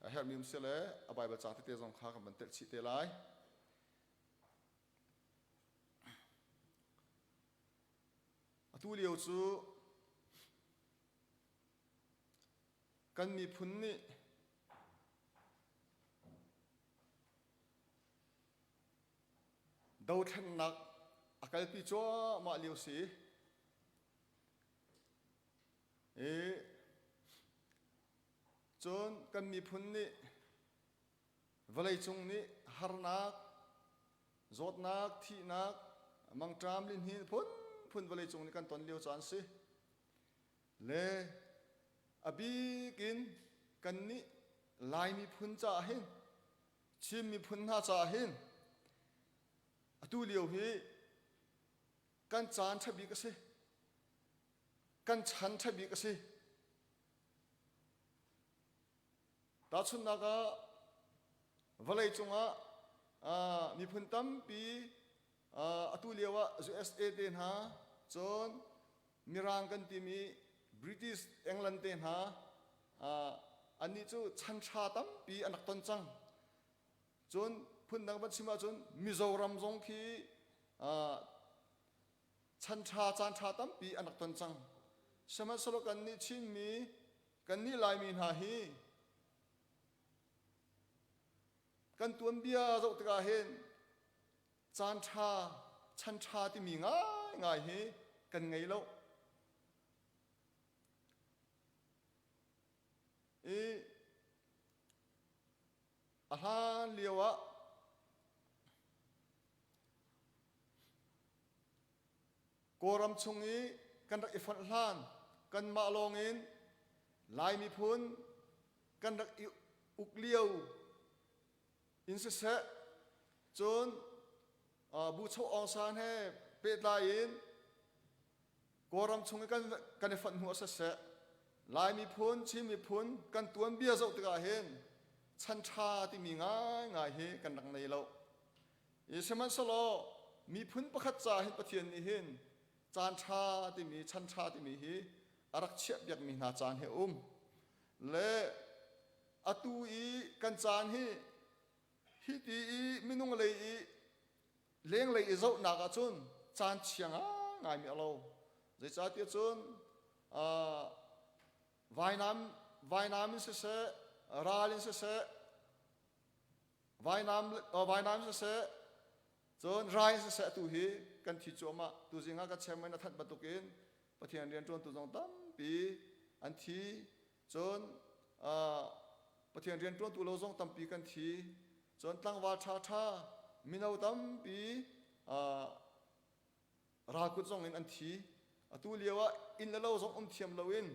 S4: a herhmi um si le a Baibal ca tete zong kha kan van telh chih te lai. Atu lio cu kan miphun nih Dothlennak a kalpi cuahmah lio si. I cun kan miphun nih vawleicung nih harnak, zawtnak, thihnak, mangṭam, lihnin phunphun vawleicung nih kan ton lio caan si. Le a bik in kannih Lai miphun caah hin Chin miphun hna caah hin atu lio hi kan caan ṭha bik a si. Kan chan ṭha bik a si. Tahchunhnak ah vawlei cungah miphun tampi atu lio ah USA te hna cun Mirang kan timi British England te hna annih cu chan ṭha tampi an rak ton cang. Cun phundang van chim ahcun Mizoram zong khi chan ṭha caan ṭha tampi an rak ton cang. Sihmanhsehlaw kannih Chinmi kannih Laimi hna hi kan tuanbia zoh tikah hin caan ṭha chan ṭha timi ngaingai hi kan ngei lo. I a hlan lio ah Kawlram chung i kan rak i fonh hlan kanmah lawng in Lai miphun kan rak i uk lio in siseh cun Buchoh Aung San he pehtlai in. Kawlram chung i kan kan i fonh hnu ah siseh Lai miphun, Chin miphun kan tuanbia zoh tikah hin chan ṭha timi ngaingai hi kan rak nei lo. I sihmanhsehlaw miphun pakhat ca hin Pathian nih hin caan ṭha timi chan ṭha timi hi a rak chiah piakmi hna caan hi a um. Le atu i kan caan hi hi ti i minung lei i lenglei i zohnak ahcun caan chia ngaingaimi a lo. Zeicahtiah cun vainam vainam in siseh ral in siseh vainam vainam in siseh cun rai in siseh atu hi kan thi cuahmah tuzing ah ka chairman a thanh bantukin Pathian rianṭuantu zong tampi an thi cun Pathian rianṭuantu lo zong tampi kan thi cun tlangval ṭhaṭha mino tampi ralkut zong in an thi atu lio ah inn le lo zong um thiam loin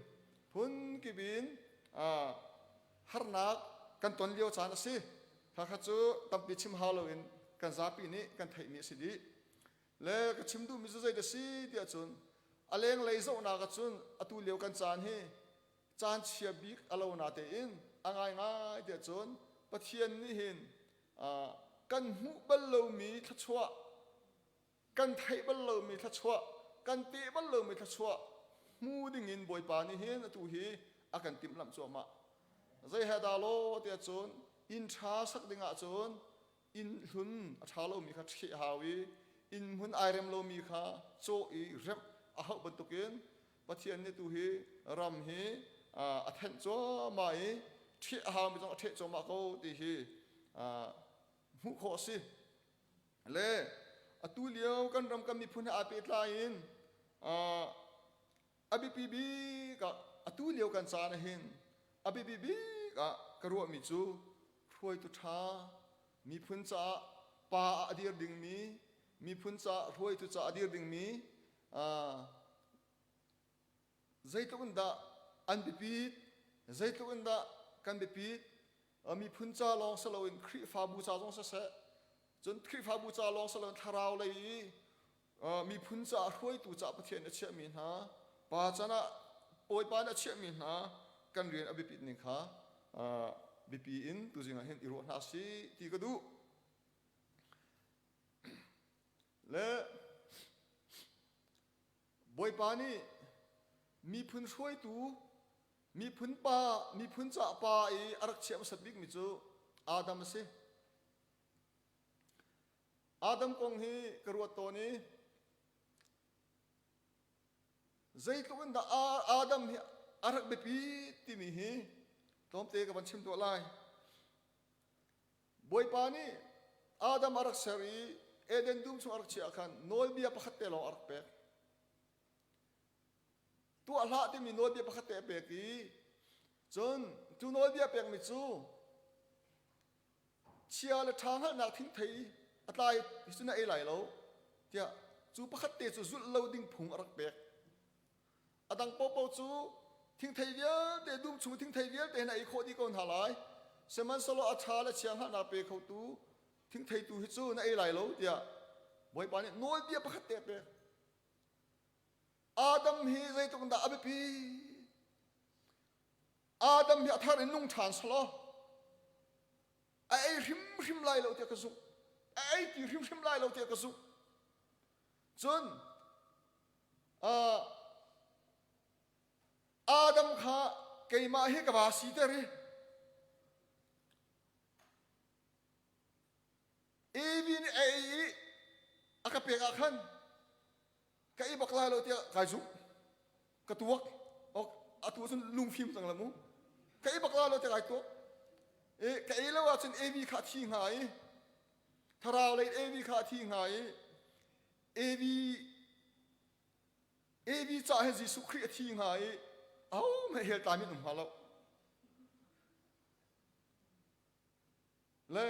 S4: phun kip in harnak kan ton lio caan a si khakha cu tampi chim hau loin kan zapi nih kan theihmi a si dih le ka chim duhmi cu zei da si tiah cun a lenglei zohnak ah cun atu lio kan caan hi caan chia bik a lo na tein a ngaingai tiah cun Pathian nih hin kan hmuh bal lomi thluachuah kan theih bal lomi thluachuah kan teh bal lomi thluachuah hmu dingin Bawipa nih hin atu hi a kan timhlamh cuahmah zei he dah law tiah cun inn ṭha sak dingah cun inn hlun a ṭha lomi kha ṭheh hau i inn hmun ai rem lomi kha cawh i remh a hauh bantukin Pathian nih tu hi ram hi a thenh cuahmah i ṭheh a haumi zong a ṭheh cuahmah ko ti hi hmuh khawh a si. Le atu lio kan ram kan miphun he aa pehtlai in a biapi bik ah atu lio kan caan ah hin a biapi bik ah ka ruahmi cu hruaitu ṭha miphun caah pa ah a dir dingmi miphun caah hruaitu caah a dir dingmi zeitluk in dah an biapit zeitluk in dah kan biapit miphun ca lawng si loin Khrihfabu ca zong siseh cun Khrihfabu ca lawng si loin thlarau lei i miphun caah hruaitu caah Pathian a chiahmi hna pa can ah Bawipa nih a chiahmi hna kan rian a biapit ning kha biapi in tuzing ah hin i ruah hna sih ti ka duh le Bawipa nih miphun hruaitu miphun pa miphun caah pa i a rak chiah hmasat bikmi cu Adam a si Adam kong hi ka ruat tawn i zeitluk in dah Adam hi a rak biapi timi hi tlawmte ka van chim tuah lai. Bawipa nih Adam a rak ser i Eden dum chung a rak chiah ah khan nawlbia pakhat te lawng a rak pek. Tuah hlah timi nawlbia pakhat te a pek i cun cu nawlbia pekmi cu chia le ṭha hngalhnak thingthei a tlai hi cu na ei lai lo tiah cu pakhat te cu zulh lo ding phung a rak pek. A dang paohpaoh cu thingthei vialte dum chung thingthei vialte na ei khawh dih ko hna lai. Sihmanhsehlaw a ṭha le chia hngalhnak pe khotu thingthei tu hi cu na ei lai lo tiah Bawipa nih nawlbia pakhat te a pek. Adam hi zeitluk dah a biapi Adam hi a thar in nung ṭhan selaw a ei hrimhrim lai lo tiah ka zumh. A ei ti hrimhrim lai lo tiah ka zumh. Cun uh, Adam kha keimah hi ka va siter i Evi nih a ei i a ka pek ah khan ka ei bak lai lo tiah kai zumh ka tuak ok atu cun lungfim cang la mu ka ei bak lai lo tiah kai tuak i ka ei lo ahcun Evi kha a thi hnga i thlarau lei Evi kha a thi hnga i Evi Evi caah hin Jesuh Khrih a thi hnga i ahohmanh hell tlai min um hnga lo le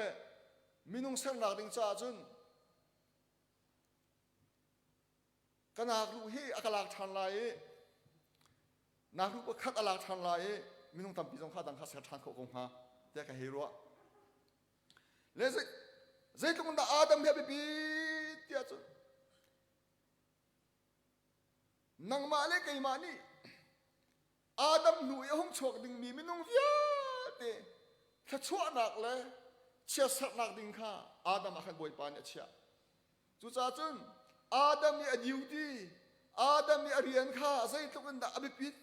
S4: minung sernak ding caah cun ka nakruh hi a ka lak ṭhan lai i nakruh pakhat a lak ṭhan lai i minung tampi zong kha dang kha ser ṭhan khawh ko hnga tiah ka hei ruah le zeitluk in dah Adam hi a biapi tiah cun. Nangmah le keimah nih Adam hnu i a hung chuak dingmi minung vialte thluachuahnak le chiatserhnak ding kha Adam ah khan Bawipa nih a chiah. Cucaah cun Adam i a duty, Adam i a rian kha zeitluk in dah a biapit.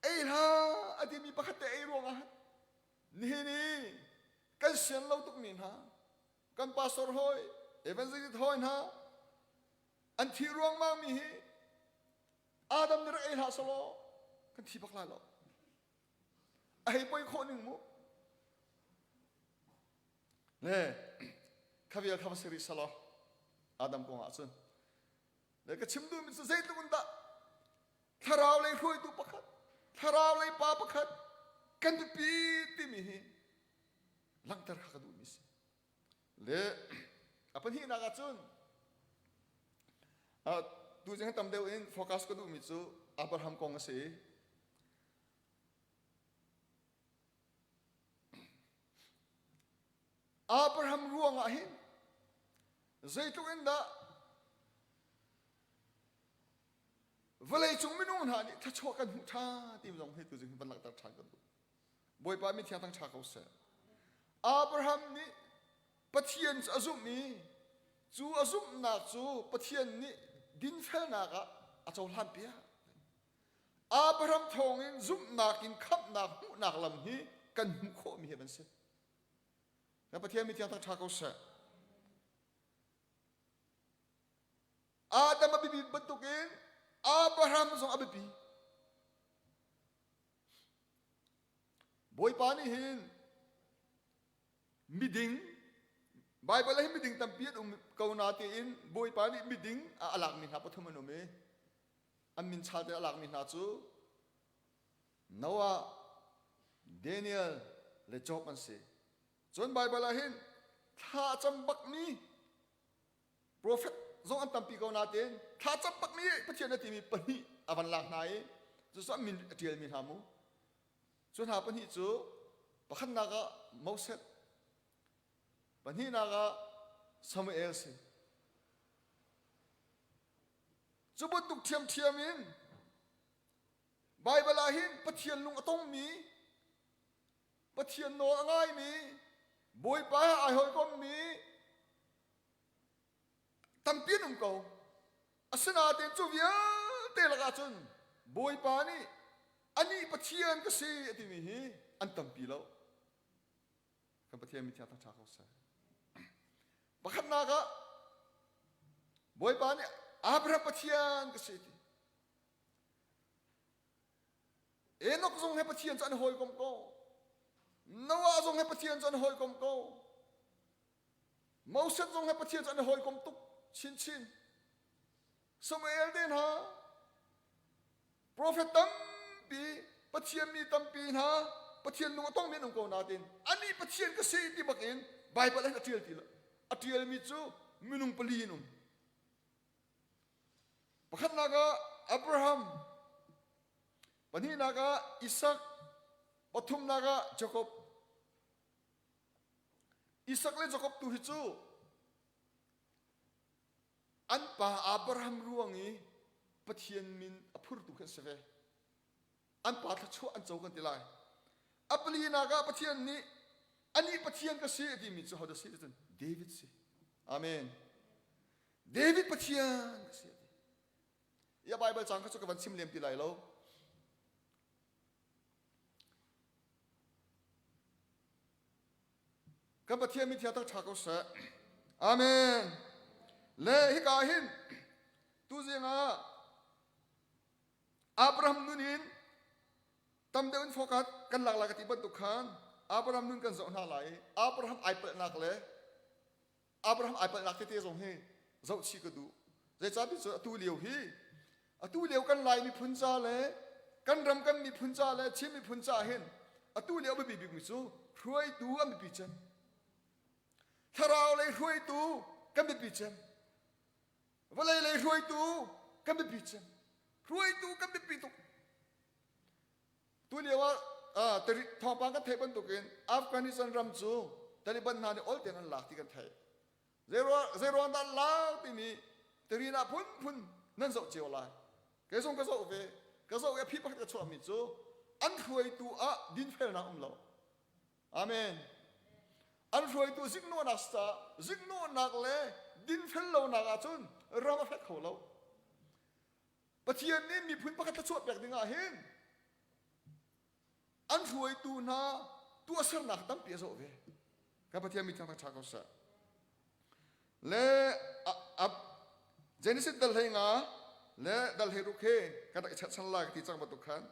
S4: Ei hlah a timi pakhat te ei ruangah nihin i kan sian lo tukmi hna kan pastor hawi evangelist hawi hna an thi ruangmang mi hi Adam nih rak ei hlah selaw kan thi bak lai lo a hei poi khawh ning mu le khavial kha va si rih selaw Adam kong ah cun le ka chim duhmi cu zeitluk in dah thlarau lei hruaitu pakhat thlarau lei pa pakhat kan biapi timi hi langhter kha ka duhmi si le a pahnihnak ah cun tu zing tam deuh in focus ka duhmi cu Abraham kong a si Abraham ruangah hin zeitluk in dah vawleicung minung hna nih thluachuah kan hmuh ṭha timi zong hi tuzing van langhter ṭhan kan duh. Bawipa mi thiang thang ṭha ko seh. Abraham nih Pathian cu a zumh i cu a zumhnak cu Pathian nih dinfelnak ah a cohlan piak. Abraham thawngin zumhnak in khamhnak hmuhnak lam hi kan hmuh khawhmi hi an si. Na Pathian mi thiang thang ṭha ko seh. Adam a biapi bantukin Abraham zong a biapi. Bawipa nih hin miding Baibal ah hin miding tampi an um ko na tiin Bawipa nih miding a lakmi hna pathum an um i an min chal te a lakmi hna cu Noah, Daniel le Job an si. Cun Baibal ah hin thla a cam bakmi Profet zong an tampi ko nain thla cam bakmi Pathian a timi pahnih a van lak hna i cucu an min a ṭialmi hna mu. Cu hna pahnih cu pakhatnak ah Moses, pahnihnak ah Samuel si. Cu bantuk ṭhiamṭhiam in Baibal ah hin Pathian lung a tongmi, Pathian nawl a ngaimi, Bawipa he ai hawikommi tampi an um ko. Asinain cu vialte lakah cun Bawipa nih anih Pathian ka si a timi hi an tampi lo. Kan Pathian mithiang thangṭha ko seh. Pakhatnak ah Bawipa nih Abraham Pathian ka si ti. Enoch zong he Pathian cu an hawikom ko. Noah zong he Pathian cu an hawikom ko. Moses zong he Pathian cu an hawikom tuk chinchin. Samuel te hna, profet tampi, Pathian mi tampi hna, Pathian lung a tongmi an um ko nain anih Pathian ka si ti bak in Baibal ah a ṭial ti lo. A ṭialmi cu minung pali an um. Pakhatnak ah Abraham, pahnihnak ah Isak, pathumnak ah Jakob. Isak le Jakob tu hi cu an pa Abraham ruang i Pathian min a phurtu khi an si ve. An pa thluachuah an co kan ti lai. A palinak ah Pathian nih anih Pathian ka si a timi cu hodah si cun David si. Amen. David Pathian ka si a ti. Ya Bible cang kha cu ka van chim lem ti lai lo. Kan Pathian mi thiang tak ṭha ko seh. Amen. Le hika hin tuzing ah Abraham nun in tam deuh in focus kan lak lai ka ti bantuk khan Abraham nun kan zoh hna lai i Abraham ai palhnak le Abraham ai palhnak tete zong hi zohchih ka duh. Zeicahti cu atu lio hi atu lio kan Lai miphun ca le kan ram kan miphun ca le Chin miphun ca hin atu lio biapi bikmi cu hruaitu an biapi cem. Thlarau lei hruaitu kan biapi cem. Vawlei lei hruaitu kan biapi cem. Hruaitu kan biapi tuk. Tulio ah thawngpang kan theih bantukin Afghanistan ram cu Taliban hna nih ol tein an lak ti kan theih. Zeiruang dah lar timi terin ah phunphun nan zoh cio lai. Kei zong ka zoh ve. Ka zoh i a phi pakhat ka chuahmi cu an hruaitu ah dinfelnak um lo. Amen. An hruaitu ziknawhnak ca ziknawhnak le dinfel lonak ahcun ram a fek kho lo. Pathian nih miphun pakhat thluachuah pek ding ah hin an hruaitu hna tuahsernak tampi a zawh ve. Ka Pathian mi thang ṭha ko seh. Le a Genesis dal hlei nga le dal hlei ruk he kan rak i cherhchan lai ka ti cang bantuk khan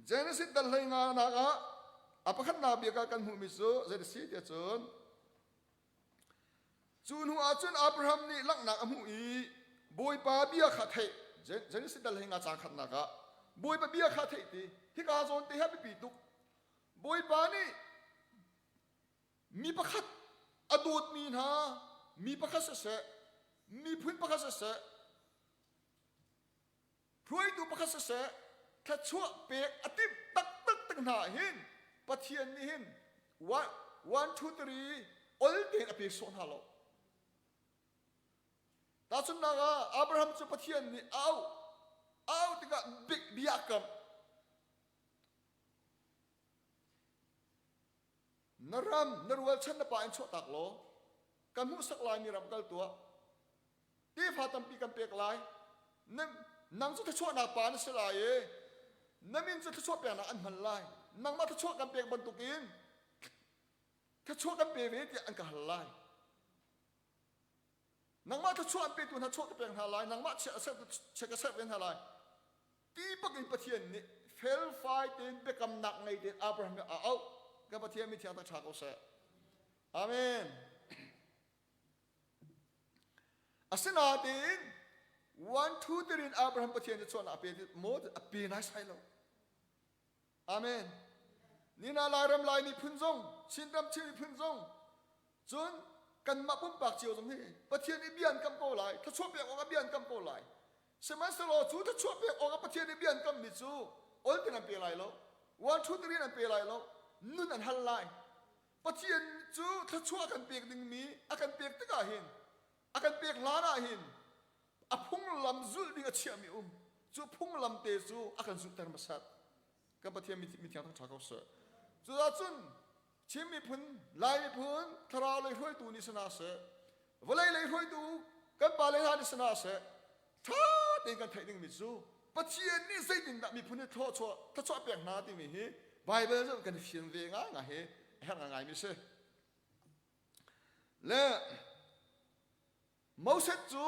S4: Genesis dal hlei nga nak ah a pakhatnak bia kan hmuhmi cu zei a si tiah cun Cu hnu ah cun Abraham nih langhnak a hmuh i Bawipa bia kha theih. Genesis dal hei nga caang khatnak ah Bawipa bia kha theih ti hika zawn te hi a biapi tuk. Bawipa nih mi pakhat a dawtmi hna mi pakhat siseh miphun pakhat siseh hruaitu pakhat siseh thluachuah pek a timh taktak tak hna hin Pathian nih hin one two three ol tein a pek sawh hna lo. Tahchunhnak ah Abraham cu Pathian nih a auh a auh tikah bia a kamh. Na ram, na rualchan na pa in chuahtak law kan hmuhsak laimi ram kal tuah. Tefa tampi kan pek lai. Nang cu thluachuahnak pa na si lai i na min cu thluachuah peknak an hman lai. Nangmah thluachuah kan pek bantukin thluachuah kan pe ve tiah an ka hal lai. Nangmah thluachuah an petu hna chuah ka pek hna lai. Nangmah chia ka serh ve hna lai. Ti bak in Pathian nih felfai tein biakamnak ngei tein Abraham nih a auh. Ka Pathian mi thiang tak ṭha ko seh. Amen. Asinain one two three in Abraham Pathian cu chuahnak a pe maw a pe naisai lo. Amen. Nina Lairam Lai miphun zong, Chinram Chin miphun zong, cun kanmah pumpak cio zong hi Pathian nih bia an kam ko lai, thluachuah pek awk ah bia an kam ko lai. Sihmanhsehlaw cu thluachuah pek awk ah Pathian nih bia an kammi cu ol tin an pe lai lo, one two three in an pe lai lo, nun an hal lai. Pathian cu thluachuah a kan pek dingmi a kan pek tikah hin a kan pek hlan ah hin a phunglam zulh ding a chiahmi um cu phunglam te cu a kan zulhter hmasat kan Pathian mithiang thangṭha ko seh cucaah cun Chin miphun Lai miphun thlarau lei hruaitu nih si hna seh vawlei lei hruaitu kan pa le hna nih si hna seh ṭha tein kan theih dingmi cu Pathian nih zeitindah miphun hi thluachuah thluachuah pek hna timi hi Baibal cu kan i fian ve ngaingai hi a herh ngaingaimi si. Le Moses cu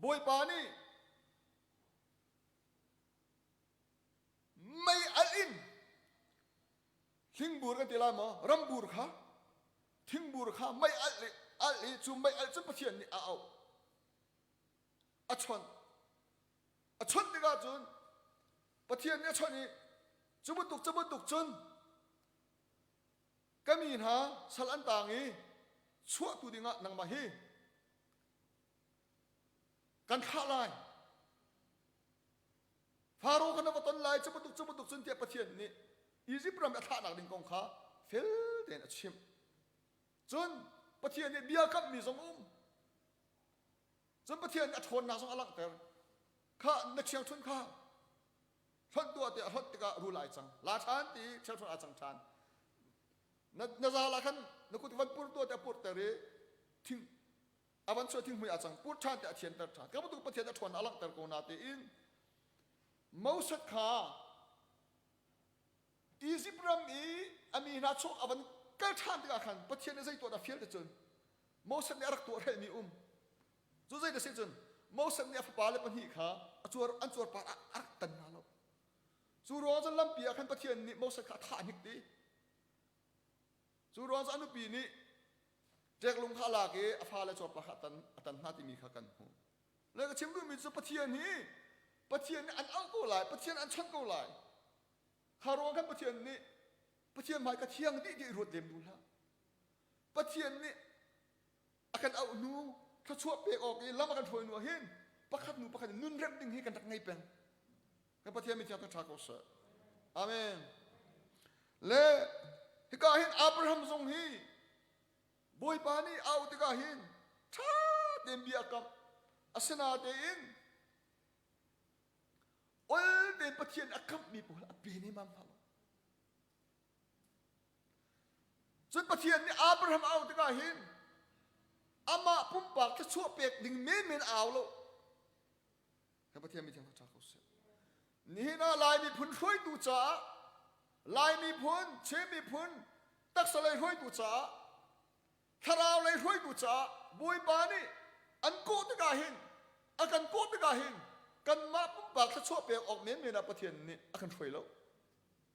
S4: Bawipa nih mei alh in hlingbur kan ti lai maw rambur kha thingbur kha mei alh i alh i cu mei alh cu Pathian nih a auh a chawnh a chawnh tikah cun Pathian nih a chawnh i cu bantuk cu bantuk cun ka mi hna sal an taang i chuahtu dingah nangmah hi kan thlah lai Faro kha na va ton lai cu bantuk cu bantuk cun tiah Pathian nih Izipt ram i a thlahnak ding kong kha fel tein a chimh cun Pathian nih bia kamhmi zong a um Cun Pathian nih a ṭhawnnak zong a langhter. Kha na ṭhiangṭhunh kha hlonh tuah tiah a hlonh tikah rul ai cang. La ṭhan ti ṭhiangṭhunh aa cang ṭhan. Na, na zal ah khan na kut van pur tuah tiah purter i thing a van chuah thinghmui aa cang. Pur ṭhan tiah a thianter ṭhan. Ka bantuk Pathian a ṭhawnnak a langhter ko na tiin Moses kha Izipt ram i a mi hna chuak a van kal ṭhan tikah khan Pathian nih zei tuah dah fial ti cun Moses nih a rak tuah hrelhmi um. Cu zei dah si cun Moses nih a fapale pahnih kha a cuar an cuarpar ah a rak tan hna lo. Cu ruang cun lampi ah khan Pathian nih Moses kha a thah hnik ti. Cu ruang cu a nupi nih ṭeklung kha a lak i a fale cuarpar kha a tan, a tan hna timi kha kan hmuh. Le ka chim duhmi cu Pathian hi Pathian nih an auh ko lai, Pathian an chawnh ko lai. Kha ruang khan Pathian nih Pathian hmai ka thiang dih ti ruat lem duh hlah. Pathian nih a kan auh hnu thluachuah pek awk i lam a kan hruai hnu ah hin pakhat hnu pakhat in nun remh ding hi kan rak ngei peng. Kan Pathian mi thiang ṭha ko seh. Amen. Le hika hin Abraham zong hi Bawipa nih a auh tikah hin tein bia a kamh. Asinain ol tein Pathian a kamhmi pawl a pe nemam hna lo. Cun Pathian nih Abraham a auh tikah hin amah pumpak thluachuah pek ding menmen a au lo. Kan Pathian mi thiang ṭha ko seh. Nihin ah Lai miphun hruaitu caah Lai miphun, Chin miphun taksa lei hruaitu caah thlarau lei hruaitu caah Bawipa nih an kawh tikah hin a kan kawh tikah hin kanmah pumpak thluachuah pek awk menmen ah Pathian nih a kan hruai lo.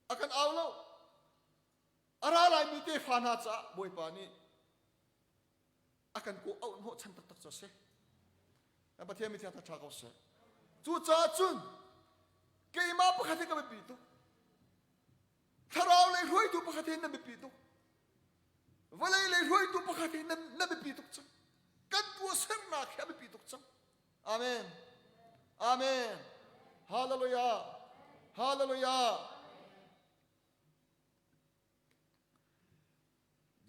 S4: A kan au lo. A ra laimi tefa hna caah Bawipa nih a kan kawh auh hnawh chan taktak cu a si. Pathian mi thiang ṭha ko seh. Cucaah cun keimah pakhat hi ka biapi tuk. Thlarau lei hruaitu pakhat hi na biapi tuk. Vawlei lei hruaitu pakhat hi na biapi tuk cang. Kan tuahsernak hi a biapi tuk cang. Amen. Amen. Hallelujah. Hallelujah.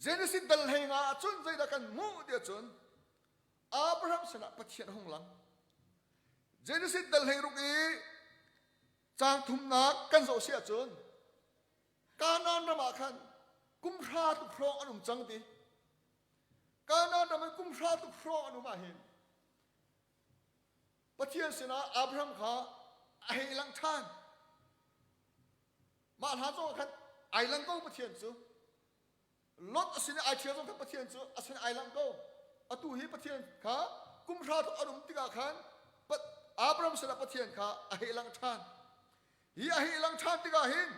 S4: Genesis dal hlei nga ah cun zeidah kan hmuh tiah cun Abraham sinah Pathian a hung lang. Genesis dal hlei ruk i caang thumnak kan zoh si ahcun Kanaan ram ah khan kum hra tuk hrawng an um cang ti. Kanaan ram in kum hra tuk hrawng an um ah hin Pathian sinah Abraham kha a hei lang ṭhan. Mah hla zong ah khan ai lang ko Pathian cu. Lot a sin i ai ṭhial zong khan Pathian cu a sin ai lang ko. Atu hi Pathian kha kum hra tluk an um tikah khan Abraham sinah Pathian kha a hei lang ṭhan. Hi a hei lang ṭhan tikah hin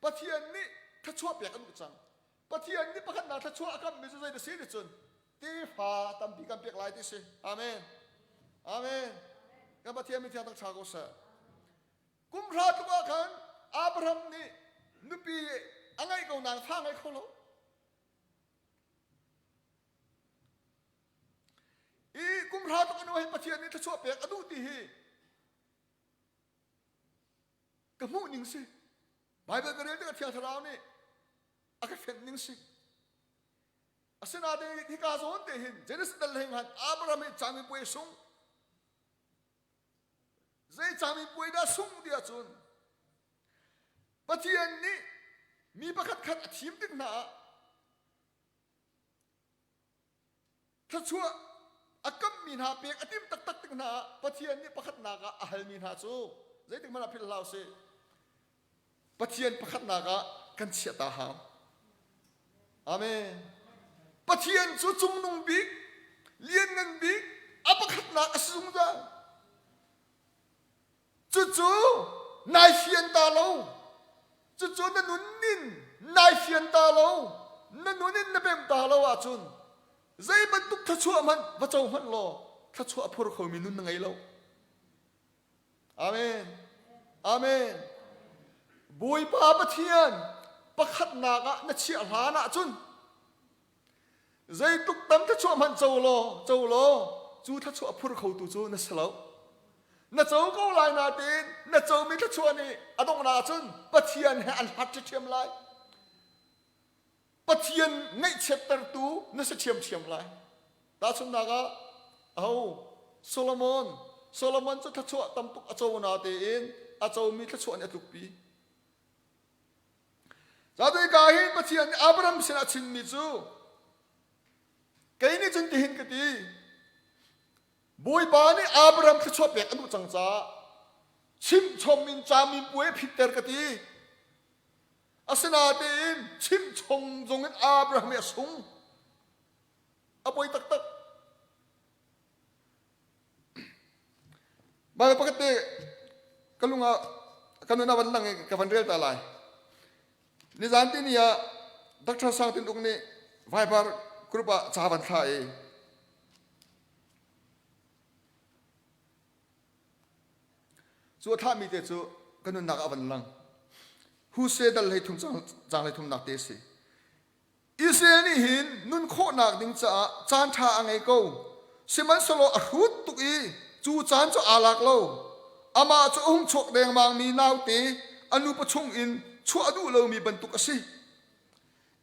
S4: Pathian nih thluachuah pek an duh cang. Pathian nih pakhatnak thluachuah a kammi cu zei na si ti cun tefa tampi kan pek lai ti si. Amen. Amen. Kan Pathian mi thiang tak ṭha ko seh. Kum hra tluk ah khan Abraham nih nupi a ngeih ko nain fa ngei kho lo. I kum hra tluk anu hi Pathian nih thluachuah pek a duh ti hi ka hmuh ning si. Bible ka rel tikah Thiang Thlarau nih a ka fenh ning si. Asinain hika zawn te hin Genesis dal hlei han Abraham hi camipuai sung Zei camipuai dah sung ti ahcun Pathian nih mi pakhat khat a thim tik hna ah thluachuah a kammi hna pek a tim taktak tik hna ah Pathian nih pakhatnak ah a halmi hna cu zeitik hmanh ah philh hlah usih Pathian pakhatnak ah kan chiah ta hau. Amen. Pathian cu cungnung bik, lianngan bik, a pakhatnak a si zungzal. Cucu nai fian ta lo. Cucu na nun in nai fian ta lo. Na nun in na pem ta lo ahcun zei bantuk thluachuah hmanh va co hmanh law thluachuah a phur khomi nun na ngei lo. Amen. Amen. Bawipa Pathian pakhatnak ah na chiah hlan ahcun zeitluk tam thluachuah hmanh co law co law cu thluachuah a phur khotu cu na si lo. Na co ko lai nain na comi thluachuah nih a donghnak ahcun Pathian he an hlat ṭhiamṭhiam lai. Pathian ngaihchiattertu na si ṭhiamṭhiam lai. Tahchunhnak ah, aho Solomon, Solomon cu thluachuah tam tuk a co na tein a comi thluachuah nih a tlukpi. Ka hin Pathian nih Abraham sin a chimmi cu kei nih cun tihin ka ti Bawipa nih Abraham thluachuah pek a duh cang caah chimchom in caminpuai a phitter ka ti. Asinain chimchom zong in Abraham hi a sung. A poi taktak. Baibal pakhat te ka lung ah ka nun ah van lang i ka van rel ta lai. Nizan ti ni ah Dr. Sang Tin Uk nih Viber group ah ca van thlah i Cu a thlahmi te cu ka nunnak ah a van lang. Huse dal hlei thum cang hlei thumnak te a si. Israel nih hin nun khawhnak ding caah caan ṭha a ngei ko. Sihmanhsehlaw a hrut tuk i cu caan cu aa lak lo. Amah cu a hung chuak dengmangmi naute a nupa chungin chuah duh lomi bantuk a si.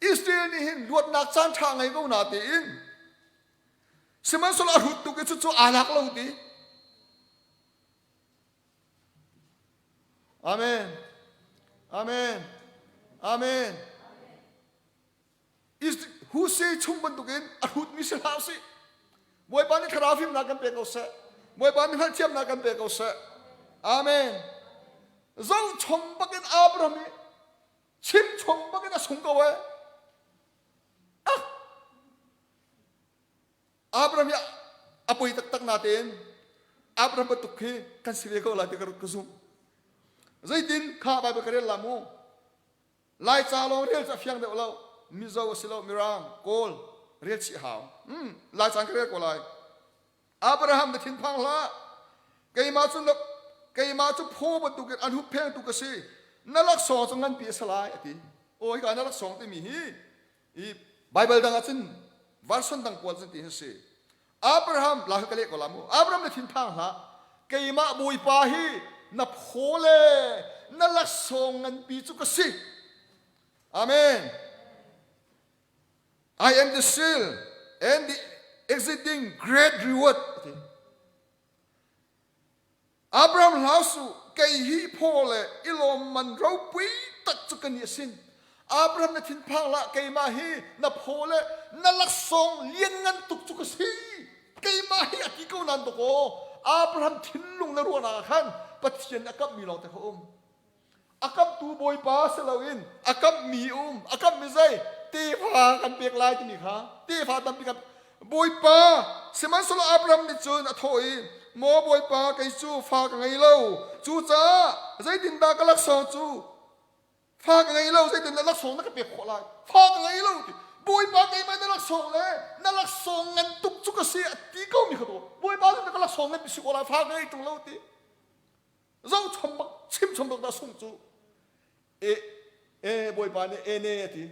S4: Israel nih hin luatnak caan ṭha ngei ko natein. Sihmanhsehlaw a hrut tuk i cucu aa lak lo ti. Amen. Amen. Amen. Is Huse chung bantukin a hrutmi si hlah usih. Bawipa nih thlarau fimnak kan pe ko seh. Bawipa nih hngalhthiamnak kan pe ko seh. Amen. Zohchom bakin Abraham i chim chom bakin a sung ko eh. Ah! Abraham hi a poi taktak natein Abraham bantuk khi kan si ve ko lai ti ka ka zumh. Zeitin kha Bible ka rel la mu. Laica lawng rel cu a fiang deuh lo. Mizo a si lo, Mirang, Kawl rel chih hau. Hmm, Laica ka rel ko lai. Abraham na thinphang hlah. Keimah cu na keimah cu phaw bantukin an hupphengtu ka si. Na laksawng cu nganpi a si lai a ti. Aw hika na laksawng timi hi i Bible dang ah cun version dang pawl cun ti hi si. Abraham la ka leh ko la mu Abraham na thinphang hlah keimah Bawipa hi na phaw le na laksawng nganpi cu ka si Amen I am the seal and the exceeding great reward Abraham hlau suh, kei hi phaw le i lawmman ropui tak cu ka ni a sin. Abraham na thinphang hlah, keimah hi na phaw le na laksawng lianngan tuk cu ka si. Keimah hi a ti ko nan dawkaw Abraham thinlung le ruahnak ah khan Pathian a kamhmi lawng te kha um. A kamhtu Bawipa si loin a kamhmi um, a kamhmi zei tefa kan pek lai timi kha tefa tampi kan Bawipa sihmanhsehlaw Abraham nih cun a thawh i maw Bawipa kei cu fa ka ngei lo cucaah zeitindah ka laksawng cu fa ka ngei lo zeitindah laksawng na ka pek khawh lai fa ka ngei lo ti Bawipa keimah na laksawng le na laksawng ngan tuk cu ka si a ti ko mi kha to Bawipa cu na ka laksawng ngan si ko lai fa ka ngei ṭung lo ti zohchom bak chimchom bak dah sung cu e e bawipa nih e ne a ti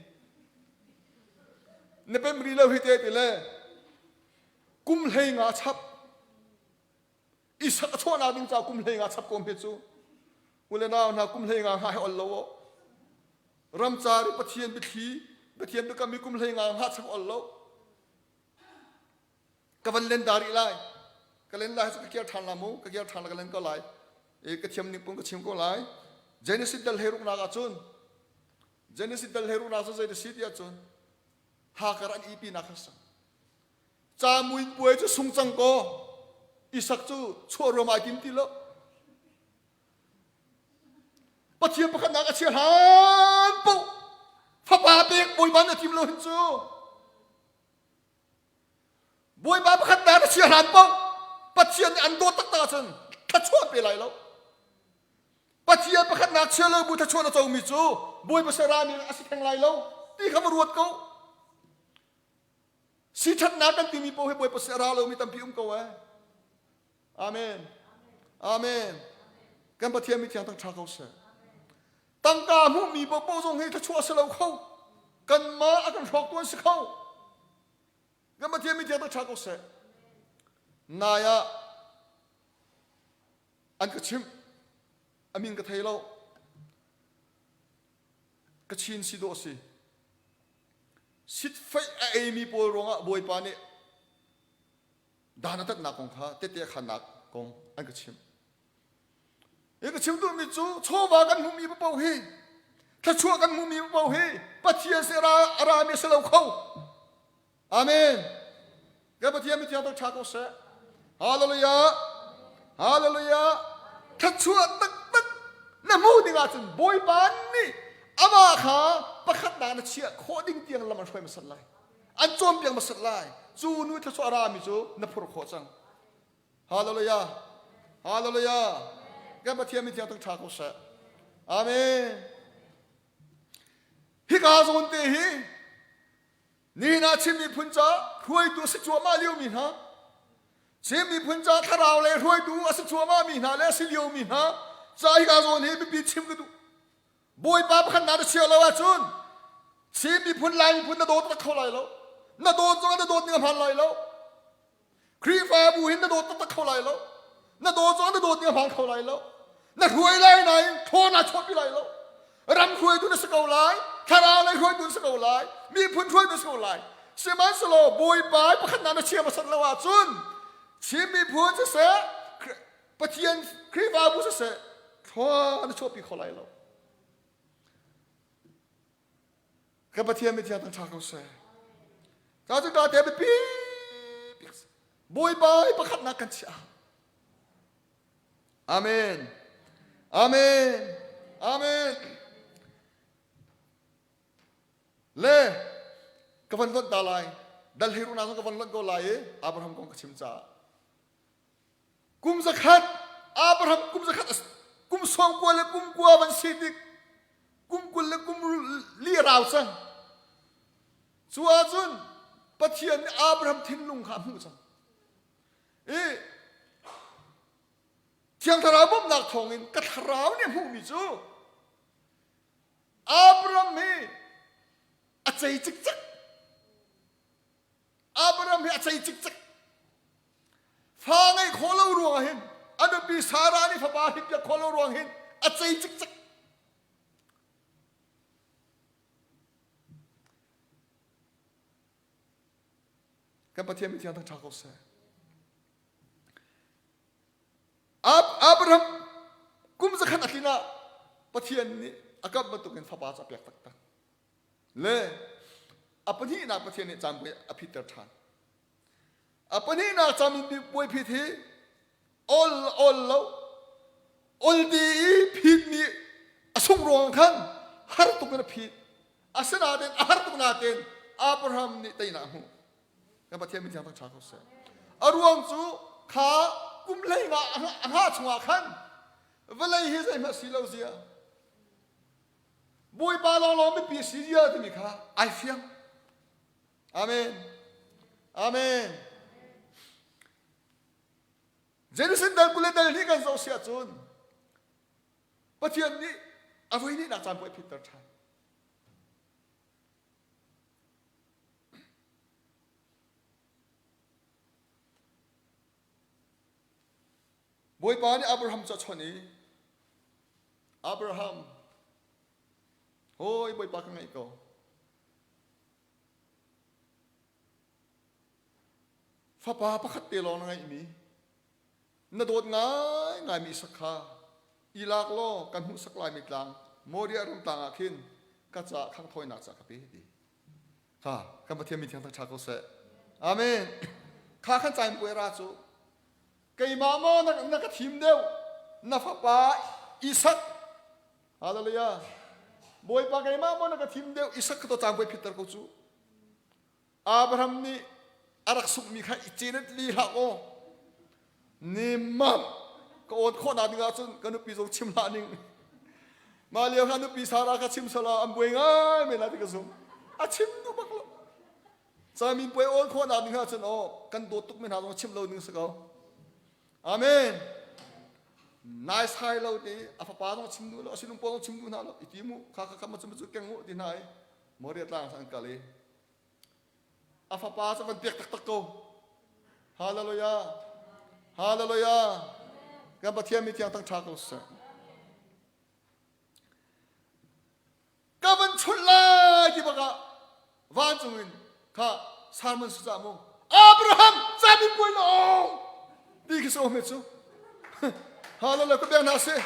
S4: na pem ri lo hi te ti le kum hlei nga chap isak a chuahnak ding ca kum hlei nga chap ko hme cu ule nau hna kum hlei nga nga he ol lo o ramcar i pathian biathli pathian biakam i kum hlei nga nga chap ol lo Ka van len da rih lai. Ka len lai cu ka kir ṭhan la mu. Ka kir ṭhan la ka len ko lai. E, ka thiam ning pun ka chim ko lai. Genesis dal hlei ruknak ah cun Genesis dal hlei ruknak cu zei si ti ahcun Hagar an ipi nak kha sang. Ca muin puai cu sung cang ko. Isak cu chuah ruam ai tim ti lo. Pathian pakhatnak a chia hlan paoh fapa pek Bawipa na tim lo hin cu. Bawipa pakhat na chia hlan paoh Pathian nih an dawt taktak ahcun thluachuah pe lai lo. Pathian pakhat nak chia lo bu thluachuah na comi cu Bawipa serami a si theng lai lo ti kha va ruat ko. Si ṭhatnak kan timi paoh hi Bawipa sin a ra lomi tampi um ko eh. Amen. Amen. Kan Pathian mi thiang tang ṭha ko seh. Tangka hmuhmi paohpaoh zong hi thluachuah a si lo kho. Kanmah a kan hrawktu an si kho. Kan Pathian mi thiang ṭha ko seh. Nai ah an ka chimh. A min ka thei lo. Ka chin si dawh si. Sitfeih a eimi pawl ruangah Bawipa nih dan a tatnak kong kha tete a khannak kong an ka chimh. Hi ka chim duhmi cu chawva kan hmuhmi paoh hi thluachuah kan hmuhmi paoh hi Pathian sin a rami a si lo kho. Amen. Kan Pathian mithiang tak ṭha ko seh. Hallelujah. Hallelujah. Thluachuah taktak na hmuh ding ahcun Bawipa nih amah kha pakhatnak na chiah khawh ding tiang lam an hruai hmasat lai. An cawnpiak hmasat lai. Cu nu thluachuah a rami cu na phur khawh cang. Hallelujah. Hallelujah. Kan Pathian mi thiang tak ṭha ko seh. Amen. Hika zawn te hi nihin ah Chin miphun ca hruaitu a si cuahmah liomi hna Chin miphun ca thlarau le hruaitu a si cuahmah mi hna le a si liomi hna ca hika zawn hi biapi chim ka duh. Bawipa pakhat na chia lo ahcun Chin miphun Lai miphun na dawt tak kho lai lo. Na dawt zong na dawt ning a hmaan lai lo. Khrihfabu hin na dawt taktak kho lai lo. Na dawt zong na dawt ning a hmaan kho lai lo. Na hruai lai nain thaw naa chuahpi lai lo. Ram hruaitu na si ko lai, thlarau lei hruaitu na si ko lai, miphun hruaitu na si ko lai. Sihmanhsehlaw Bawipa pakhatnak na chia hmasat lo ahcun Chin miphun siseh, Pathian Khrihfabu siseh, thlua na chuahpi kho lai lo. Ka Pathian mithiang thang ṭha ko seh. Ca cu ka te biapi bik Bawipa hi pakhatnak kan chiah. Amen. Amen. Amen. Le ka van lonh ta lai. Dal hi runak ka van lonh ko lai i Abraham kong ka chim caah. Kum zakhat Abraham kum zakhat kum sawm kua le kum kua van si tik kum 20 le kum li rau cang. Cu ahcun Pathian nih Abraham thinlung kha a hmuh cang. I Thiang Thlarau bawmhnak thawngin ka thlarau nih a hmuhmi cu Abraham hi a cei cikcek. Abraham hi a cei cikcek. Fa ngeih khawh lo ruangah hin a nupi Sarah nih fapa hrinpiak khawh lo ruang hin a cei cikcek. Kan Pathian mithiang thangṭha ko seh. Abraham kum zakhat a tlin ah Pathian nih a kamh bantukin fapa cu a pek taktak. Le a pahnihnak Pathian nih caan a phitter ṭhan. A pahnihnak camipuai phit hi ol ol lo ol ti i phitmi a sungh ruang khan har tuk in a phit. Asinain a har tuk nain Abraham nih teinak a hmuh. Kan Pathian min thiang ṭha ko seh. A ruang cu kha kum hlei nga a hngah chungah khan vawlei hi zeihmanh si lo zia Bawipa lawnglawng biapi si zia timi kha ai fiang. Amen. Amen. Genesis dal 20 le dal hnih kan zoh si ahcun Pathian nih a voi hnihnak caan puai phitter ṭhan. Bawipa nih Abraham cu a chawnh i Abraham hawi Bawipa ka ngaih ko Fapa pakhat te lawng na ngeihmi, na dawt ngaingaimi Isak kha i lak law kan hmuhsak laimi tlang Moriah ram tlang ah khin ka caah khanghthawinak ca ka pe ti. Kha kan Pathian min thiang thangṭha ko seh. Amen. Kha khan cain puai ra cu keimah maw na, na ka thim deuh na fapa Isak Hallelujah. Bawipa keimah maw na ka thim deuh Isak kha to cang puai phitter ko cu. Abraham nih a rak sunghmi kha i cenet li hlah aw nimam ka awn khawhnak ding ahcun ka nupi zong chim hlah ning mah lio kha nupi Sarah kha chim sala an buai ngai men lai ti ka zum a chim duh bak lo camin puai awn khawhnak ding ahcun aw kan dawt tuk mi hna zong chim lo ding si ko amen nai sai lo ti a fapa zong chim duh lo a sinung pawl zong chim duh hna lo i ti mu kha kha kha ma cu ma cu keng u ti hna i Moria tlang an kal i a fapa cu van pek taktak ko. Hallelujah. Hallelujah. Kan Pathian mi thiang tang ṭha ko seh. Ka van chulh lai ti bakah vancung in kha Simon si cah mu Abraham cami puai na ong ti khi so me cu Hallelujah ka biak hna sih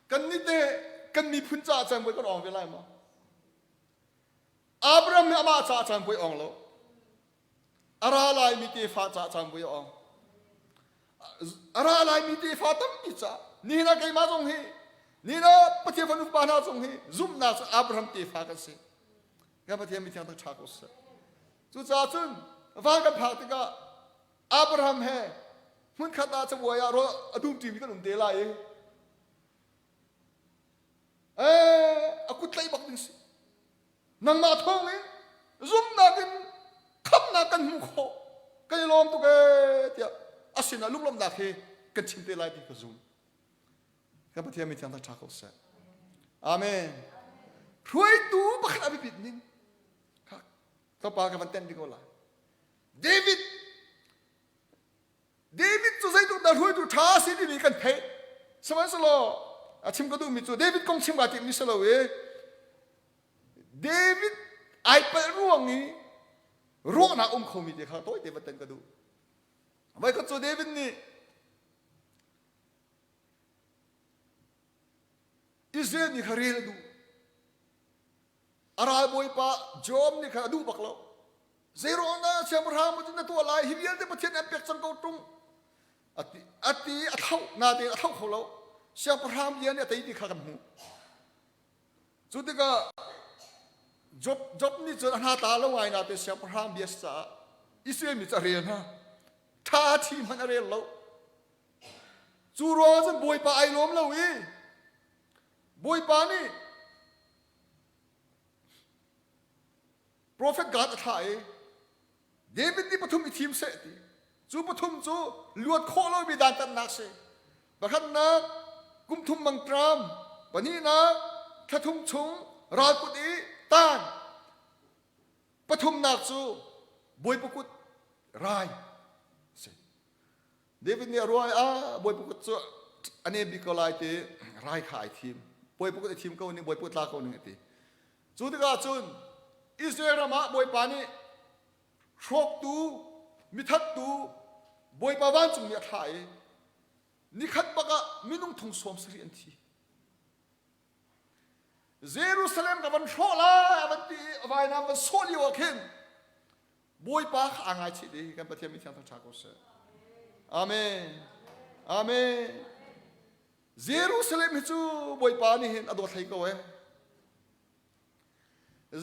S4: Kannih teh kan miphun caah caan kan awng ve lai maw? Abraham nih amah caah caan puai awng lo. A ra laimi tefa caah caan puai awng. A ra laimi tefa tampi caah nihin ah keimah zong hi nihin ah Pathian fanu pa hna zong hi zumhnak cu Abraham tefa kan si. Kan Pathian mithiang tak ṭha ko seh. Cucaah cun van kan phak tikah Abraham he hmunkhat ah cabuai ah rawl a dumṭimi kan um te lai i ee a kut tlaih bak ding si nangmah thawng in zumhnak in khamnak kan hmuh khawh kan i lawm tuk ee tiah a sinah lunglawmhnak he kan chim te lai ti ka zum kan Pathian mi thiang ṭha ko seh amen hruaitu pakhat a biapit ning tlawmpal ka van tenh ding ko lai David David cu zeitluk dah hruaitu ṭha a si timi kan theih. Sihmanhsehlaw a chim ka duhmi cu David kong chim kaa timmi si lo i. David ai palh ruang i ruahnak um khomi te kha tawite va tan ka duh. Voikhat cu David nih Israel mi kha rel a duh. A ralbawipa Joab nih khan a duh bak lo. Zeiruang dah siangpahrang cu na tuah lai? Hi vialte Pathian an pek cang ko ṭung. Ati, ati a thlauh natein a thlauh kho lo. Siangpahrang bia nih a tei ti kha kan hmuh. Cu tikah Job, Job nih cun a hna tla lo ngai natein siangpahrang bia si caah Israel mi cu a rel hna. Ṭha thi hmanh a rel lo. Cu ruangah cun Bawipa ai lawm lo i Bawipa nih Prophet Gad a thlah i David nih pathum i thim seh ti. Cu pathum cu luat khawh lomi dantatnak si. Pakhatnak kum thum mangṭam, pahnihnak thla thum chung ralkut i tan, pathumnak cu Bawipa kut rai si. David nih a ruah i ah Bawipa kut cu a nem bik ko lai ti rai kha ai thim. Bawipa kut a thim ko ning, Bawipa kut tla ko ning a ti. Cu tikah cun Israel ram ah Bawipa nih hrawktu, mithattu Bawipa vancungmi a thlah i nikhat bak ah minung thong sawm sarih an thi. Jerusalem ka van hrawh lai a van ti i vainam van sawh lio ah khin Bawipa kha aa ngaichih i kan Pathian mi thiang thangṭha ko seh. Amen. Amen. Jerusalem hi cu Bawipa nih hin a dawt hlei ko ee.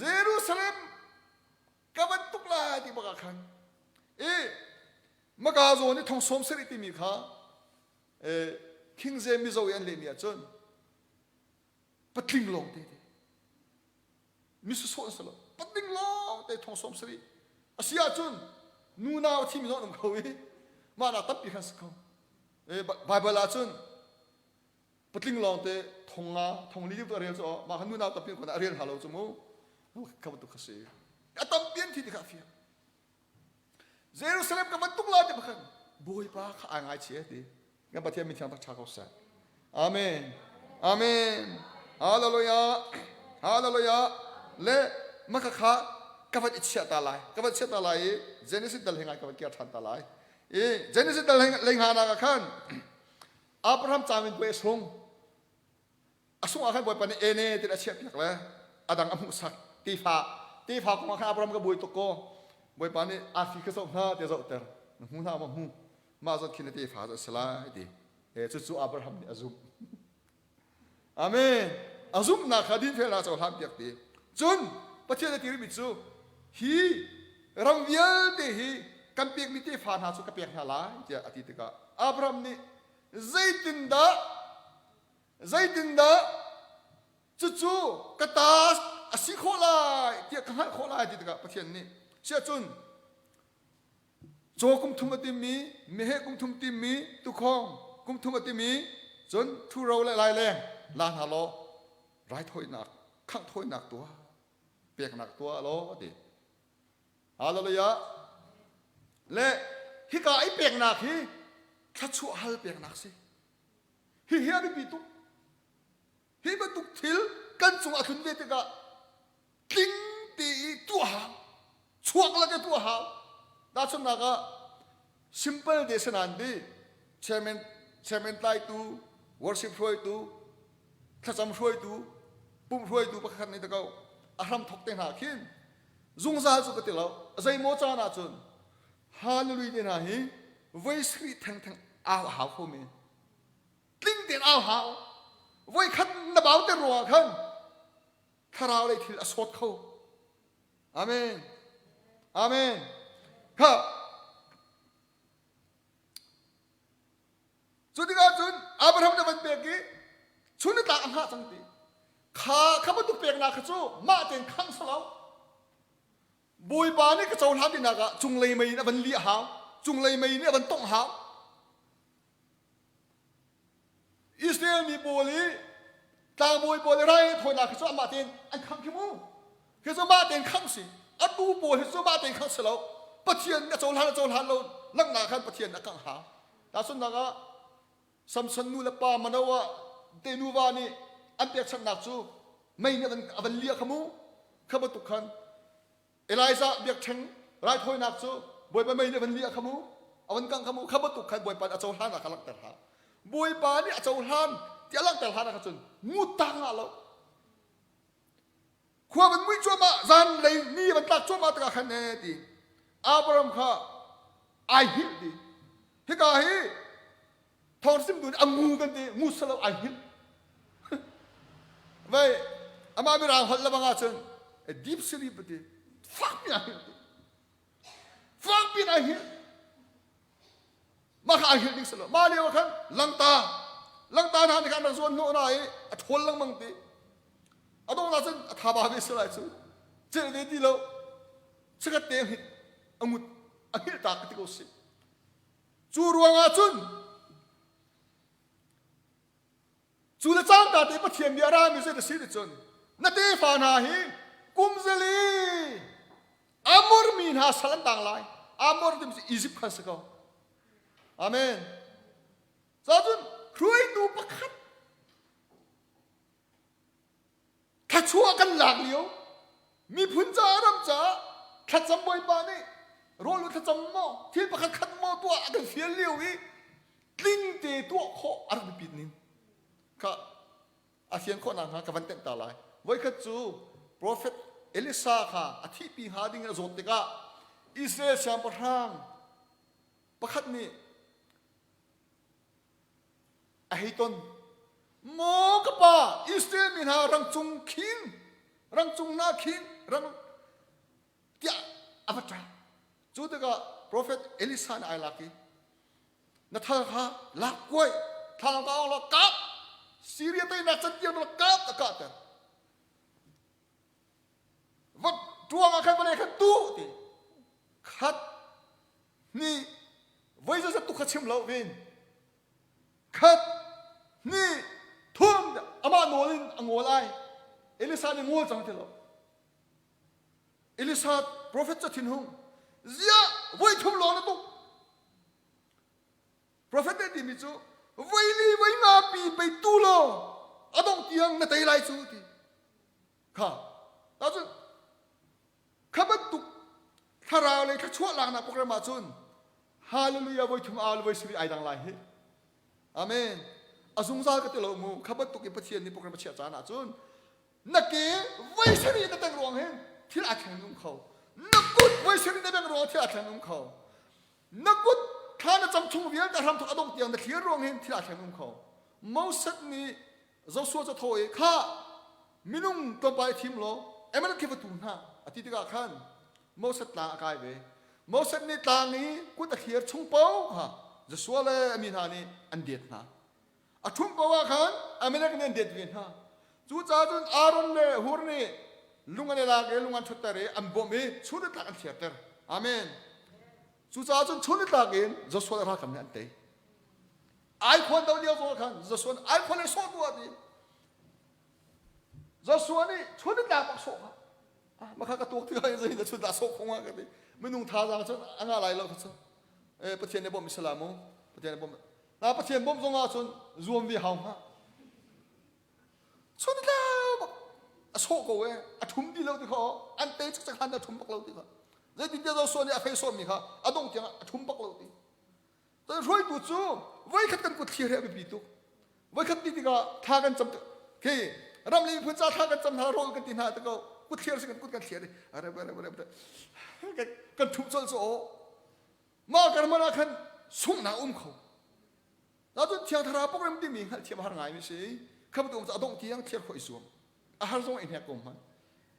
S4: Jerusalem ka van tuk lai ti bak ah khan i maka zawn i thong sawm sarih timi kha King James Mizo i an lehmi ahcun patling lawng te te misasawh an si lo patling lawng te thong sawm sarih a si ahcun nu nau a thimi zong an um kho i mah nak tampi khan si kho Bible ahcun patling lawng te thong nga thong li tu a rel cu mah kha nu nau tampi a rel hna lo cu mu kha bantuk kha si a tampi an thi ti kha a fiang Jerusalem ka van tuk lai ti pakhat Bawipa kha ai ngaichia ti kan Pathian mithiang tak ṭha ko seh Amen Amen Hallelujah Hallelujah le maka kha ka van i chiah ta lai ka van chiah ta lai i Genesis dal he ngai ka van kir ṭhan ta lai i Genesis dal lei nga nak ah khan Abraham camin puai a sung a sung ah khan Bawipa nih ene tin a chiah piak le a dang a hmuhsak tefa tefa kong ah khan Abraham ka buai tuk ko Bawipa nih arfi kha zoh hna ti a zohter na hmu hna maw hmu mah zat khi na tefa cu a si lai ti cucu Abraham nih a zumh Amen a zumhnak kha dinfelnak cohlan piak ti cun Pathian a ti rihmi cu hi ram vialte hi kan pekmi tefa hna cu ka pek hna lai tiah a ti tikah Abraham nih zeitindah Zeitindah cucu ka ta a si khawh lai tiah ka hngalh khawh lai ti tikah Pathian nih siahcun caw kum thum a timmi meheh kum thum timmi tukhawng kum thum a timi cun ṭhuro le laileng la hna law raithawinak khangh thawinak tuah peknak tuah law a ti Hallelujah le hika i peknak hi thluachuah hal peknak si Hihi a biapi tuk. Hi bantuk thil kan cung a tlun ve tikah tling te i tuah hau, chuak lak i tuah hau. Tahchunhnak ah simple te sanan bi chairman chairman tlaitu, worship hruaitu, thlacam hruaitu, pumh hruaitu pakhat nih ko a hram thok te hna khin zungzal cu ka ti lo zeimaw caan ah cun hallelujah te hna hi voi sarih thengtheng au hau kho men tling tein au hau voi khat na bau te ruangah khan thlarau lei thil a sawt kho amen amen kha cu tikah cun Abraham na van pek i chun ni tlak a hngah cang ti kha kha bantuk peknak kha cu mah tein khang salo Bawipa nih ka cohlan tinak ah cunglei mei in a van liah hau cunglei mei nih a van tongh hau Israel mi pawl i tlangbawi pawl i rai thawinak hi cu amah tein an khangh khi mu hi cu mah tein khangh si atu pawl hi cu mah tein khangh si lo Pathian nih a cohlan a cohlan lo langhnak khan Pathian a khangh hau tahchunhnak ah Samson nu le pa Manoah te nuva nih an pekchanhnak cu mei nih a van liah kha mu. Kha bantuk khan Elijah biakṭheng raithawinak cu Bawipa mei nih a van liah kha mu, a van kangh kha mu, kha bantuk khan Bawipa nih a cohlan ah kha langhter hlah. Bawipa nih a cohlan ti a langhter hlan ah kha cun ngut ta ngah lo. Khua van mui cuahmah, zanlei ni van tlak cuahmah tikah khan ee ti Abraham kha ai hngilh ti. Hika hi thawngsimtu nih a ngu kan ti, ngu salo ai hngilh. Vai amah mirang holh lebang ahcun deep sleep ti fak piin ai hngilh ti. Fak piin ai hngilh. Mah kha ai hngilh ding si lo. Mah lio ah khan langta langta hna nih khan rak zuan hnawh hna i a ṭhawl lengmang ti. A donghnak cun a thaba ve si lai cu. Celh ve ti lo. Chikkhat te a a ngut a hngilh ta ka ti ko si. Cu ruangah cun cu le cangka te Pathian bia rami zei si ti cun na tefa hna hi kum zali Amor mi hna sal an tang lai. Amor timi cu Egypt khan si ko. Amen. Cun hruaitu pakhat thluachuah kan lak lio miphun caah ram caah thlacam bawipa nih rawl u thlacam maw thil pakhat khat maw tuah a kan fial lio i tling te tuah khawh a rak biapit ning kha a fian khawh nakhnga ka van tenh ta lai. Voikhat cu profet Elisa kha a thihpi hnga ding in a zawt tikah Israel siangpahrang pakhat nih a hei ton. Maw ka pa, Israel mi hna rangcung khing, rangcung hna khing, rang tiah a va ṭah. Cu tikah profet Elisa nih ai lak i na thal kha lak kuai thlalang ka la kap Syria teinak can tiang la kap a kahter va tuang ah khan vawlei khan tu ti khat ni voi zat tu kha chim lo vin khat ni thum amah nawl in a ngawl ai Elisa nih ngawl cang ti lo Elisa prophet cu thinhung ziah voi thum lawng na tuk prophet nih timi cu voi li voi nga pi pei tu law a dongh tiang na tei lai cu ti kha ta cun kha bantuk thlarau le thluachuah laknak program ah cun hallelujah voi thum al voi suri ai dang lai hi amen a zungzal ka ti lo mu kha bantuk in pathian nih program a chiah caan ah cun Na ke voi sarih na teng ruang hin thil aa thleng um kho. Na kut voi sarih na bengh ruang thil aa thleng um kho. Na kut thla na cam chung vialte hram thok a dong tiang na thlir ruang hin thil aa thleng um kho. Moses nih Joshua cu thaw i kha minung tlawmpal i thim law Amalek khi va tu hna a ti tikah khan Moses tlang a kai ve. Moses nih tlang i kut a thlir chung paoh kha Joshua le a mi hna nih an det hna. A ṭhumh ko ah khan Amalek nih an det ve hna. Cucaah cun Aaron le Hur nih lung an i lak i lung an ṭhutter i an bawmh i chun nitlak an thliarter. Amen. Cucaah cun chun nitlak in Joshua le ralkap nih an tei. Ai khuan do lio zong khan Joshua nih ai khuan le sawh tu ah ti. Joshua nih chun nitlak bak sawh kha. Ah, makha ka tuak tikah zei na chun dah sawh khong ah ka ti. Minung thazaang cun a ngah lai lo kha cu. Eh, Pathian nih bawmh salam mu. Pathian nih bawmh. Na Pathian bawmh zong ahcun zuam ve hau hnga. Chun bak a sawh ko e a thum ti lo ti kha an te chak chak hlan a thum bak lo ti kha zeitintiah Joshua nih a fei sawmmi kha a dong tiang a thum bak lo ti cun hruaitu cu voikhat kan kut thlir he a biapi tuk voikhat ti tikah thla kan cam khi ram le miphun ca thla kan cam hna rawl kan ti hna ti ko kut thlir si kan kut kan thlir are are are kan thum colh cu aw Mah kar hmanh ah khan sunghnak um kho. Cun Thiang Thlarau program timi hngalhthiam a har ngaimi si. Kha bantuk a dongh tiang thlir khawh i zuam. A har zong i hnek ko hmanh.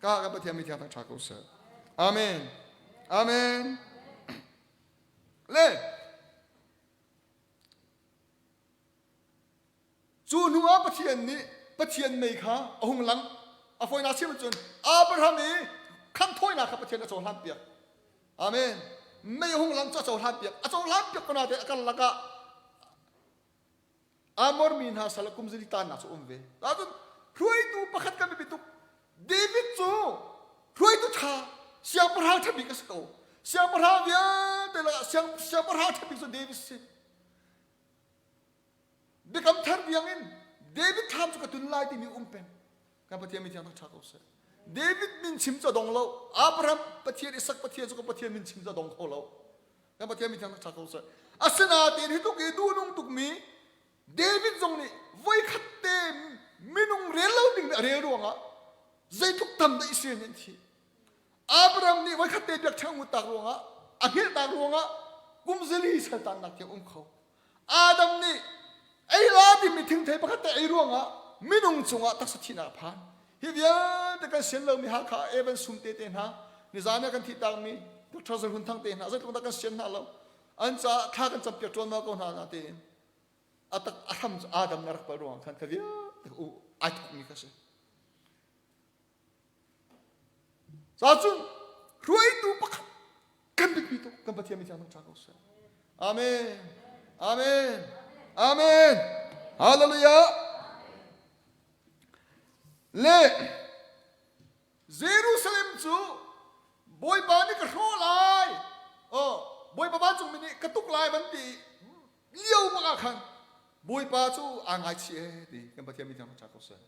S4: Ka kan Pathian mi thiang thang ṭha ko seh. Amen. Amen. Le Cu hnu ah Pathian nih Pathian mei kha a hung lang. A fawinak chim cun Abraham i khanghthawinak kha Pathian a cohlan piak. Amen. Mei a hung lang cu a cohlan piak. A cohlan piak ko nain a karlak ah Amor mi hna sal kum zali tannak cu um ve. Cun hruaitu pakhat kan biapi tuk. David cu hruaitu ṭha siangpahrang ṭha bik a si ko. Siangpahrang vialte lakah siangpahrang ṭha bik cu David si. Biakam thar tiangin David thlam cu ka tun lai timi um peng. Kan Pathian mi thiang ṭha ko seh. David min chim cu a dong lo. Abraham Pathian, Isak Pathian cu ka Pathian min chim cu a dong kho lo. Kan Pathian min thiang ṭha ko seh. Asinain hi tluk i duhnung tukmi David zong nih voikhat te minung rel lo ding a rel ruangah zeitluk tam dah Israel nih an thi. Abraham nih voikhat te biakṭheng ngut tak ruangah a hngilh tak ruangah kum zali saltannak tiang um kho. Adam nih ei la timi thingthei pakhat te ei ruangah minung cungah taksa thihnak a phan. Hi vialte kan sian lomi Hakha Evan Sum te te hna, nizan ah kan thih takmi Dr. Zalhun Thang te hna, zeitluk dah kan sian hna lo. An caah thla kan campiak ṭuan ma ko hna na tein a tak a hram cu Adam na rak pal ruangah khan kha vialte ai thawkmi kha si. Cacun hruaitu pakhat kan biapi tuk kan Pathian mi thiang ṭha ko seh. Amen. Amen. Amen. Hallelujah. Le Jerusalem cu Bawipa nih ka hrawh lai. Oh, Bawipa vancungmi nih ka tuk lai van ti lio bak ah khan Bawipa cu aa ngaichih ee ti kan Pathian mi thiang ṭha ko seh.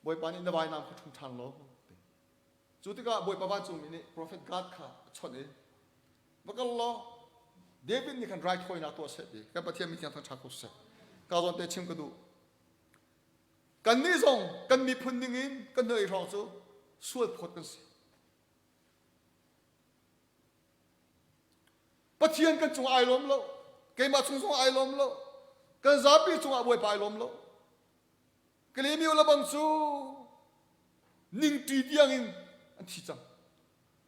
S4: Bawipa nih na vainam kha ṭhum ṭhan law ti. Cu tikah Bawipa vancungmi nih profet Gad kha a chawnh i va kal law David nih khan raithawinak tuah seh ti kan Pathian mi thiang thangṭhat ko seh. Ka zawn te chim ka duh. Kannih zong kan miphun ningin kan hnuai hrawng cu sual phawt kan si. Pathian kan cungah ai lawm lo. Keimah chung zongah ai lawm lo. Kan zapi cungah Bawipa ai lawm lo. Kalemyo lebang cu ningṭi tiang in an thi cang.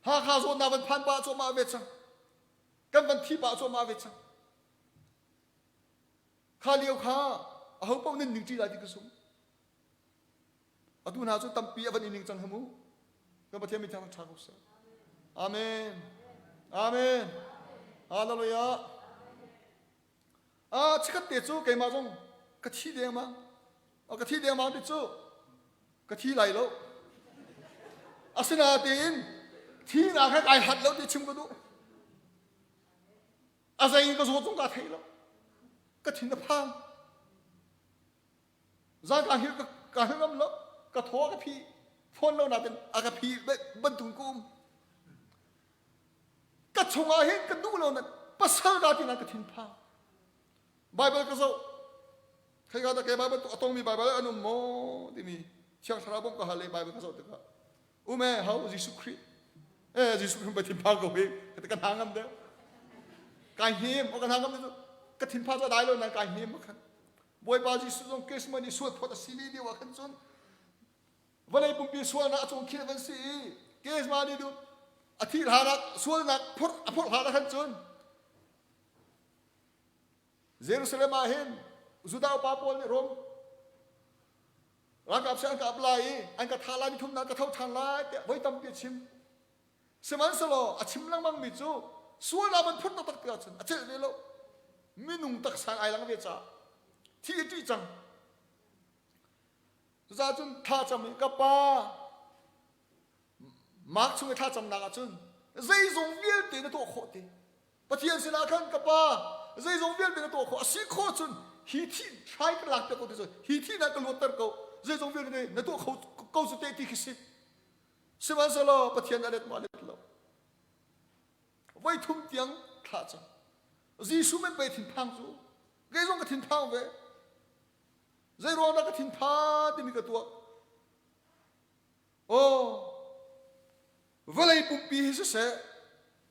S4: Hakha zawtnak van phan pah cuahmah ve cang. Kan van thi pah cuahmah ve cang. Kha lio kha aho paoh nan ningṭi lai ti ka sum. Atu hna cu tampi a van i ning cang hamu. Kan Pathian min thiang ṭha ko seh. Amen. Amen. Hallelujah. Ah, chikkhat te cu keimah zong ka thi dengmang. Ka thi dengmang ti cu ka thi lai lo. Asinain thinak he kai hlat lo ti chim ka duh. A zei in ka zaw zong ka thei lo. Ka thin a phang. Zan ka hil ka hil ngam lo. Ka thaw ka phi. Phone lo natin a ka phi bantuk ka um. Ka chungah hin ka duh lo na pasal ka ti na ka thinphang. Bible ka zoh. Khei ka da ke Bible a tongmi Bible an um maw timi Thiang Thlarau bawmh ka hal i Bible ka zoh tikah um e hau Jesuh Khrih eh Jesuh Khrih pa thinphang ko hi ka ka hna ngam deuh kai hnem o ka hna ngam deuh ka thinphang cu a dai lo nan kai hnem khan Bawipa Jesuh zong Christmas ni sual phawt a si li lio ah khan cun Vawlei pumpi sualnak a cung khinh van si i Kesma nih duh a thih hlanah sualnak phurh a phurh hlanah khan cun Jerusalem ah hin Judah upa pawl nih Rom ralkap si an ka ap lai i an ka thah lai ni thumnak ka tho ṭhan lai tiah voi tampi a chim. Sihmanhsehlaw a chim lengmangmi cu sualnak van phurh taktak tikah cun a celh ve lo. Minung taksa ai lang ve caah thi a ṭih cang. Cucaah cun thlacam i ka pa Mark chung i thlacamnak ah cun zeizong vialte na tuah khawh ti. Pathian sinah khan ka pa zeizong vialte na tuah khawh a si khawh cun hi thi hrai ka lak piak ko ti cun hi thi na ka luatter ko zeizong vialte na tuah kho ko cu te ti khi si. Sihmanhsehlaw Pathian a let maw a let lo. Voi thum tiang thlah cang. Jesuh men pei thinphang cu kei zong ka thinphang ve. Zei ruang dah ka thinphan timi ka tuak. Aw, vawlei pumpi hi siseh,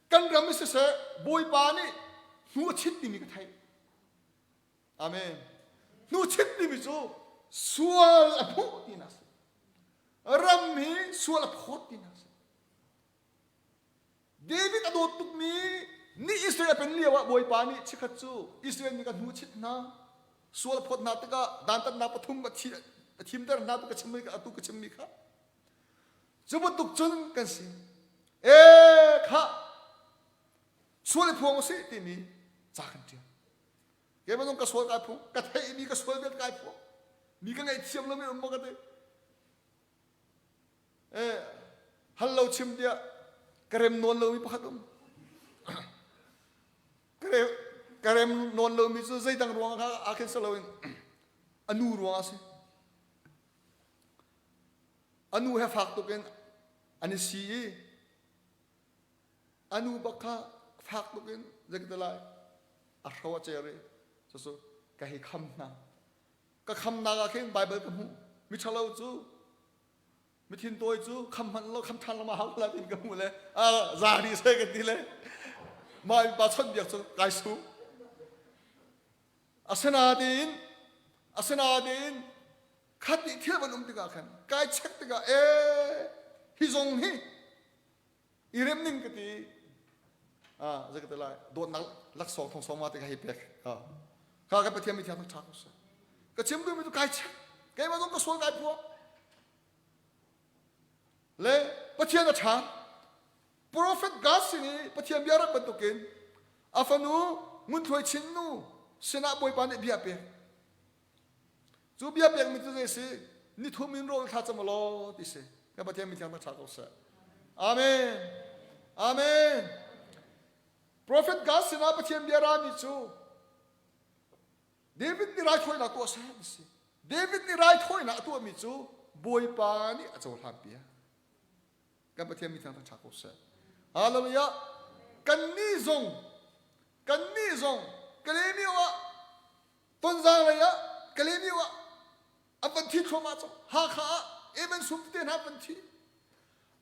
S4: kan ram hi siseh, Bawipa nih hnu a chit timi ka theih. Amen. Hnu chit timi cu sual a hmuh tinak a si. Ram hi sual a phawt tinak a si. David a dawt tukmi nih Israel a pen lio ah Bawipa nih chikkhat cu Israel mi ka hnu chit hna sual phawt hna tikah dantatnak pathum a thimter hna tu ka chimmi atu ka chimmi kha cu bantuk cun kan si e kha sual i phuang usih timi ca kan ṭial keimah zong ka sual kai phuang ka theihmi ka sual vialte kai phuang mi ka ngaihthiam lomi um maw ka ti Eh, hal lo chim tiah ka rem nawn lomi pakhat um. Ka rem nawn lomi cu zeidang ruang ah khin si loin a nu ruang a si. A nu he fak tuk in an i si i a nu bak kha fak tuk in zei ka ti lai a hro a cer i cucu ka hei kham hna. Ka khamnak ah khin Baibal ka hmuh. Miṭhalo cu mithin tawi cu kham hmanh lo kham ṭhan lo ma hau la tin ka hmuh le a za rih seh ka ti le mah pa chawnhbiak cu kai sum. Asinain asinain khat nih thil van um tikah khan kai check tikah ee hi zong hi i rem ning ka ti ah zei ka ti lai dawtnak laksawng thong sawng ma te ka hei pek kha ka pathian mi thiang ṭha ko seh ka chim duhmi cu kai check keimah zong ka sual kai phuah le pathian a ṭha Profet Gad sin i Pathian bia rat bantukin a fanu ngunthuai chin nu sinah Bawipa nih bia a pek. Cu bia pekmi cu zei si? Ni thum in rawl thla cam law ti si. Kan Pathian mithiang ṭha ko seh. Amen. Amen. Profet Gad sinah Pathian bia rami cu David nih raithawinak tuah seh ti si. David nih raithawinak a tuahmi cu Bawipa nih a cohlan piak. Kan Pathian mi thiang ṭha ko seh. Hallelujah. Kannih zong kannih zong Kalemio ah Tonzang lei ah Kalemio ah an van thi thluahmah cang. Hakha ah Evan Sum te hna van thi.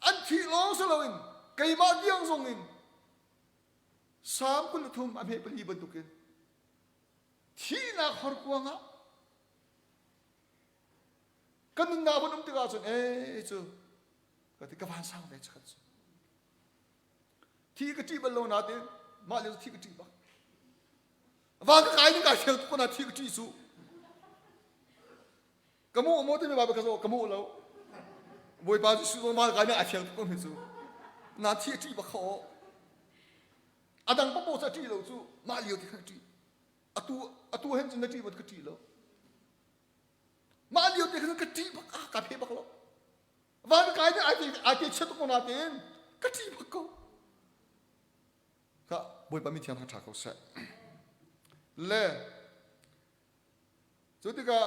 S4: An thih lawng si loin keimah tiang zong in Salm 23 a hme pali bantukin thihnak horkuang ah kan nunnak van um tikah cun ee cu ka ti ka vansang ve cakhat cu thi ka ṭih bal lo nain mah lio thi ka ṭih bak van ka kai ning kai fiang tuk ko na thi ka ṭih cu ka mu maw timi Bible ka zoh ka mu lo Bawipa Jesuh zong van kai ning ai fiang tuk ko mi cu na thi a ṭih bak kho a dang papoh cu a ṭih lo cu mah lio ti khan a ṭih atu atu hen cun na ṭih bak ka ṭih lo Mah lio te khan ka ṭih bak ah ka phe bak lo. Van kai nih ai te ai te chiat ko na tein ka ṭih bak ko. Ka Bawipa mi thiang ṭha ko seh. Le cu tikah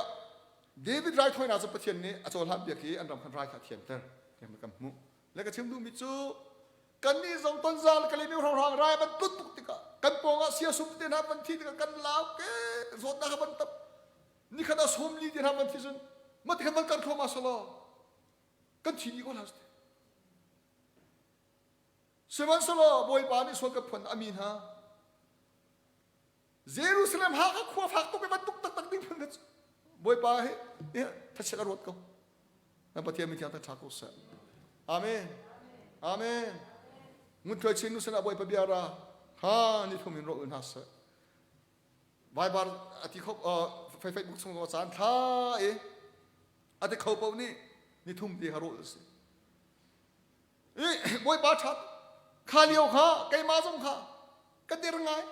S4: David raithawinak cu Pathian nih a cohlan piak i an ram khan rai kha a thianter tiah kan hmuh. Le ka chim duhmi cu kannih zong tonzal Kalemi hrawnghrang rai van tlut tuk tikah kan pawngah siasum te hna van thi tikah kan lau ke zawtnak kha van tam nikhat ah sawm li ti hna van thi cun mah ti khan van kar thluahmah selaw kan thi dih ko hlah sihmanhsehlaw Bawipa nih sual kan phuan a mi hna Jerusalem ha kha khua fak tuk i bantuk taktak ding phun kha Bawipa hi thachiat a ruat ko na Pathian mi thiang ṭha ko seh Amen Amen ngunthuai chin nu sinah Bawipa bia ra ha ni thum in ro hna seh Viber a ti kho Facebook chung zong caan thla i a ti kho paoh nih ni thum ti kha rawl a si. I Bawipa ṭhat kha lio kha keimah zong kha ka dir ngai.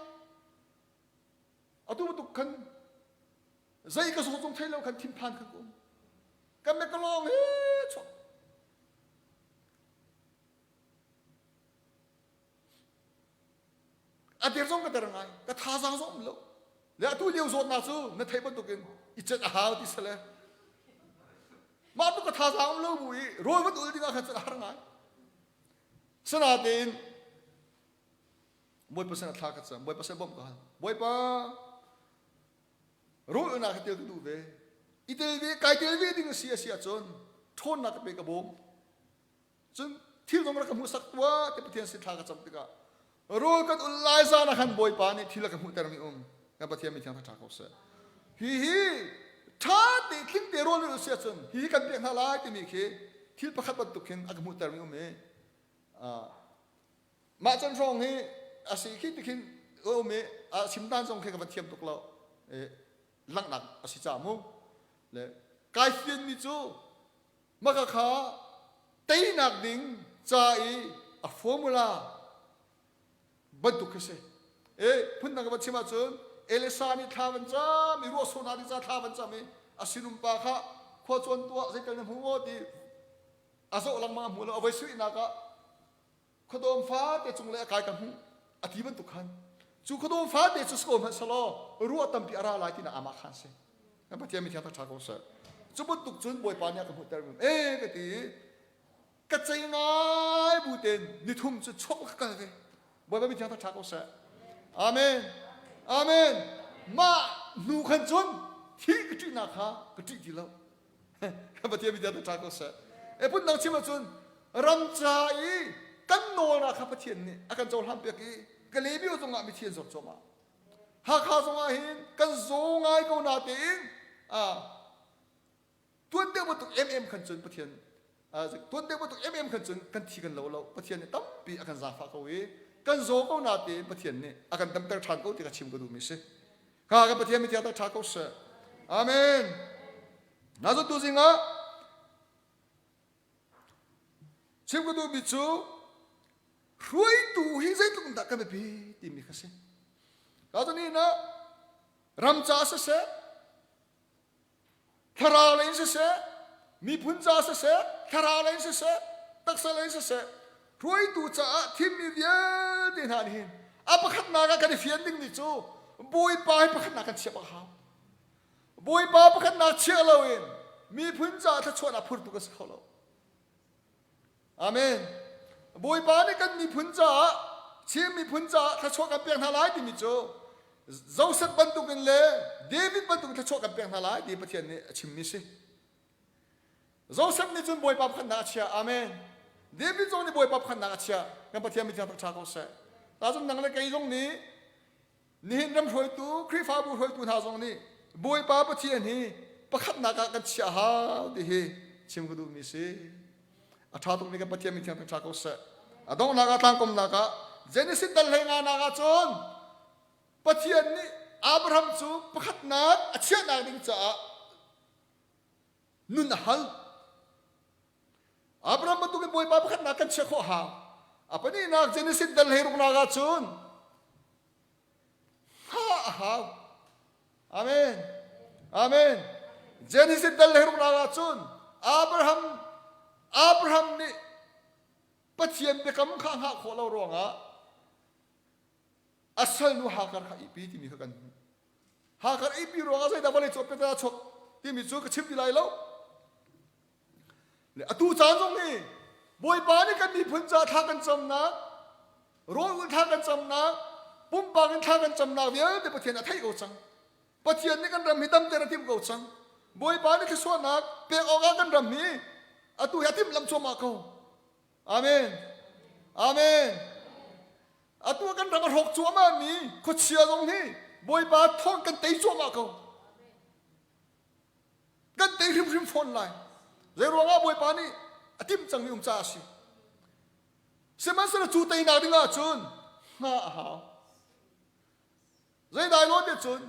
S4: Atu bantuk khan zei ka zawt zong thei lo khan thinphan khan ka um. Kan me ka lawng he chuak. A der zong ka der ngai ka thazaang zong um lo le atu lio zawtnak cu na theih bantukin i cet a hau ti sale mah tu ka thazaang um lo bu i rawl van ul dingah khan cun a har ngai sanatein Bawipa sin a thla ka cam Bawipa sin bawmh ka hal Bawipa rawl ulnak hi tel ka duh ve i tel ve kai tel ve ding a si a si ahcun ṭhawnnak ka pe ka bawm Cun thil zong rak ka hmuhsak tuah ti Pathian sin thla ka cam tikah rawl kan ul lai zan ah khan Bawipa nih thil a ka hmuhtermi um kan Pathian mi thiang ṭha ko seh. Hi hi ṭha te tling te rawl ul si ahcun hi hi kan pek hna lai timi khi thil pakhat bantuk khin a ka hmuhtermi um i mah can hrawng hi a si khi ti khin um i a chim dan zong khi ka van thiam tuk lo langhnak a si ca mu le kai fianmi cu Maka kha teinak ding ca i a formula bantuk khi si. E phundang ka van chim ahcun Elisa nih thla van cam i ruahsawnak ding ca thla van cam i a sinum pa kha khua cuan tuah zeital na hmu maw ti a zoh lengmang a hmu lo a voi suihnak ah khuadawm fate cung le a kai ka hmuh a ti bantuk khan cu khuadawm fate cu si ko hmanh selaw ruah tampi a ra lai tinak amah khan si. Kan Pathian mi thiang ṭha ko seh. Cu bantuk cun Bawipa nih a ka hmuhter e ka ti i ka cei ngai bu tein nithum cu chuak ka kal ve. Bawipa mi thiang ṭha ko seh. Amen. Amen. Mah hnu khan cun thi ka ṭihnak kha ka ṭih ti lo. Kan Pathian mi thiang ṭha ko seh. E phun dang chim ahcun ram ca i kan nawlnak kha Pathian nih a kan cohlan piak i Kalebio zongah mithi an zawt cuahmah. Hakha zongah hin kan zaw ngai ko na tein tuan deuh bantuk emem khan cun Pathian tuan deuh bantuk emem khan cun kan thi kan lo lo Pathian nih tampi a kan zaangfah ko i kan zaw ko na tein Pathian nih a kan damter ṭhan ko ti ka chim ka duhmi si. Kha kan Pathian mi thiang ṭha ko seh. Amen. Na tu zingah Chim ka duhmi cu hruaitu hi zeitluk dah kan biapi timi kha si. Ka cun ah ram ca siseh, thlarau lei in siseh, miphun ca siseh, thlarau lei in siseh, taksa lei in siseh, hruaitu caah thimmi vialte hna nih hin a pakhatnak ah kan i fian dingmi cu Bawipa hi pakhatnak kan chiah bak a hau. Bawipa pakhatnak chiah loin miphun caah thluachuahnak phurtu kan si kho lo. Amen. Bawipa nih kan miphun caah Chin miphun caah thluachuah kan pek hna lai timi cu Joseph bantukin le David bantukin thluachuah kan pek hna lai ti Pathian nih a chimmi si. Joseph nih cun Bawipa pakhatnak a chiah. Amen. David zong nih Bawipa pakhatnak a chiah. Kan Pathian mi thiang ṭha ko seh. Ta cun nang le kei zong nih Nihin ram hruaitu, Khrihfabu hruaitu hna zong nih Bawipa Pathian hi pakhatnak ah kan chiah hau ti hi chim ka duhmi si. A ṭha tukmi kan Pathian min thiang ṭha ko seh. A donghnak ah tlangkomnak ah Genesis dal hlei nga nak ah cun Pathian nih Abraham cu pakhatnak a chiahnak ding caah nun a hal. Abraham bantukin Bawipa pakhatnak kan chiah khawh hau. A pahnihnak Genesis dal hlei ruknak ah cun hngah a hau. Amen. Amen. Genesis dal hlei ruknak ah cun Abraham Abraham nih Pathian biakam kha hngah khawh lo ruangah a salnu Hagar kha ihpi timi kha kan hmuh. Hagar ihpi ruangah zeidah vawlei cu a chuak timi cu ka chim ti lai lo. Le atu caan zong hi Bawipa nih kan miphun caah thla kan camnak, rawl ulh thla kan camnak, pumpak in thla kan camnak vialte Pathian a theih ko cang. Pathian nih kan ram hi damter a timh ko cang. Bawipa nih thluachuahnak pek awkah kan ram hi atu hi a timhlamh cuahmah ko. Amen. Amen. Atu kan ram a hrawk cuahmah mi khuachia zong hi Bawipa thawng kan tei cuahmah ko. Kan tei hrimhrim fawn lai. Zeiruangah Bawipa nih a timh cangmi um caah a si. Sihmanhsehlaw cu teinak ding ahcun hngah a hau. Zeidai law ti cun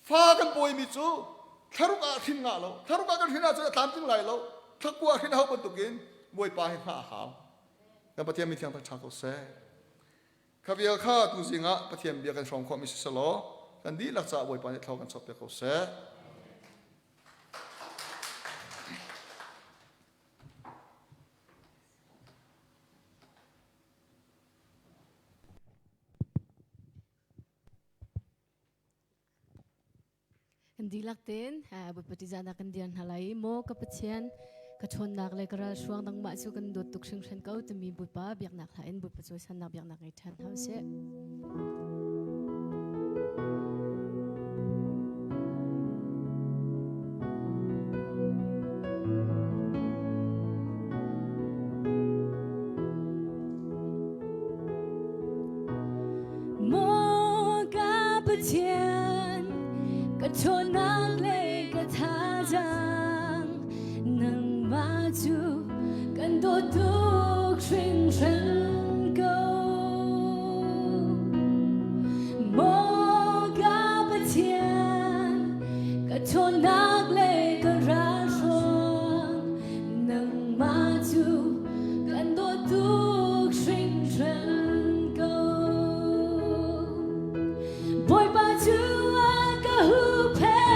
S4: fa kan pawimi cu thlaruk ah hrin ngah lo. Thlaruk ah kan hrin ahcun a tlamtling lai lo. Thlakua hrin a hau bantukin Bawipa hi hngah a hau. Kan Pathian mi thiang ṭha ko seh. Kha vial kha tuzing ah Pathian bia kan hrawm khawhmi si selaw kan dihlak caah Bawipa nih thlaw kan chuahpiak ko seh.
S2: Kan dihlak tein Bawipa ṭihzahnak kan dir hna lai i maw ka Pathian ka ṭhawnnak le ka ralhruang nangmah cu kan dawt tuk hringhran ko timi Bawipa biaknak hla in Bawipa cawisannak biaknak ngei ṭhan hna usih. Maw ka Pathian, ka ṭhawnnak le ka thazaang, nangmah cu kan dawt tuk hringhran ko. Maw ka Pathian, ka ṭhawnnak le ka ralhruang, nangmah cu kan dawt tuk hringhran ko. Bawipa cu a ka huhphenh.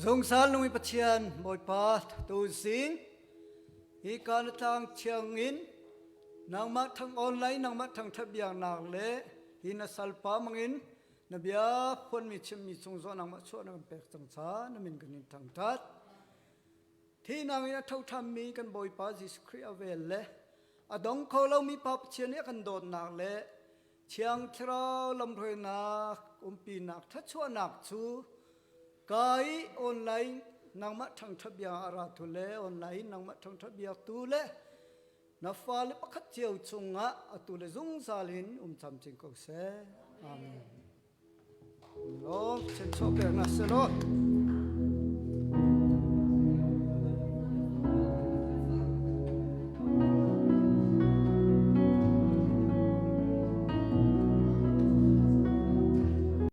S5: Zungzal nung Pathian Bawipa tu zing hi ka na tlang thiang in nangmah thang online nangmah thang that biaknak le hi na salpa mangin na bia phuanmi chimmi chung zo nangmah chuah na kan pek cang cha na min kan in thangthat Thihnak in a thoṭhanmi kan Bawipa Jesuh Khrih a vel le a dong kho lomi Pa Pathian nih a kan dawtnak le Thiang Thlarau lamhruainak umpinak thluachuahnak cu ka i online nangmah ṭhangṭha bia a ra tu le online nangmah ṭhangṭha biaktu le na fale pakhat cio chungah atu le zungzal in um camcin ko seh. Amen. Lawm, chenchuah pek na selaw.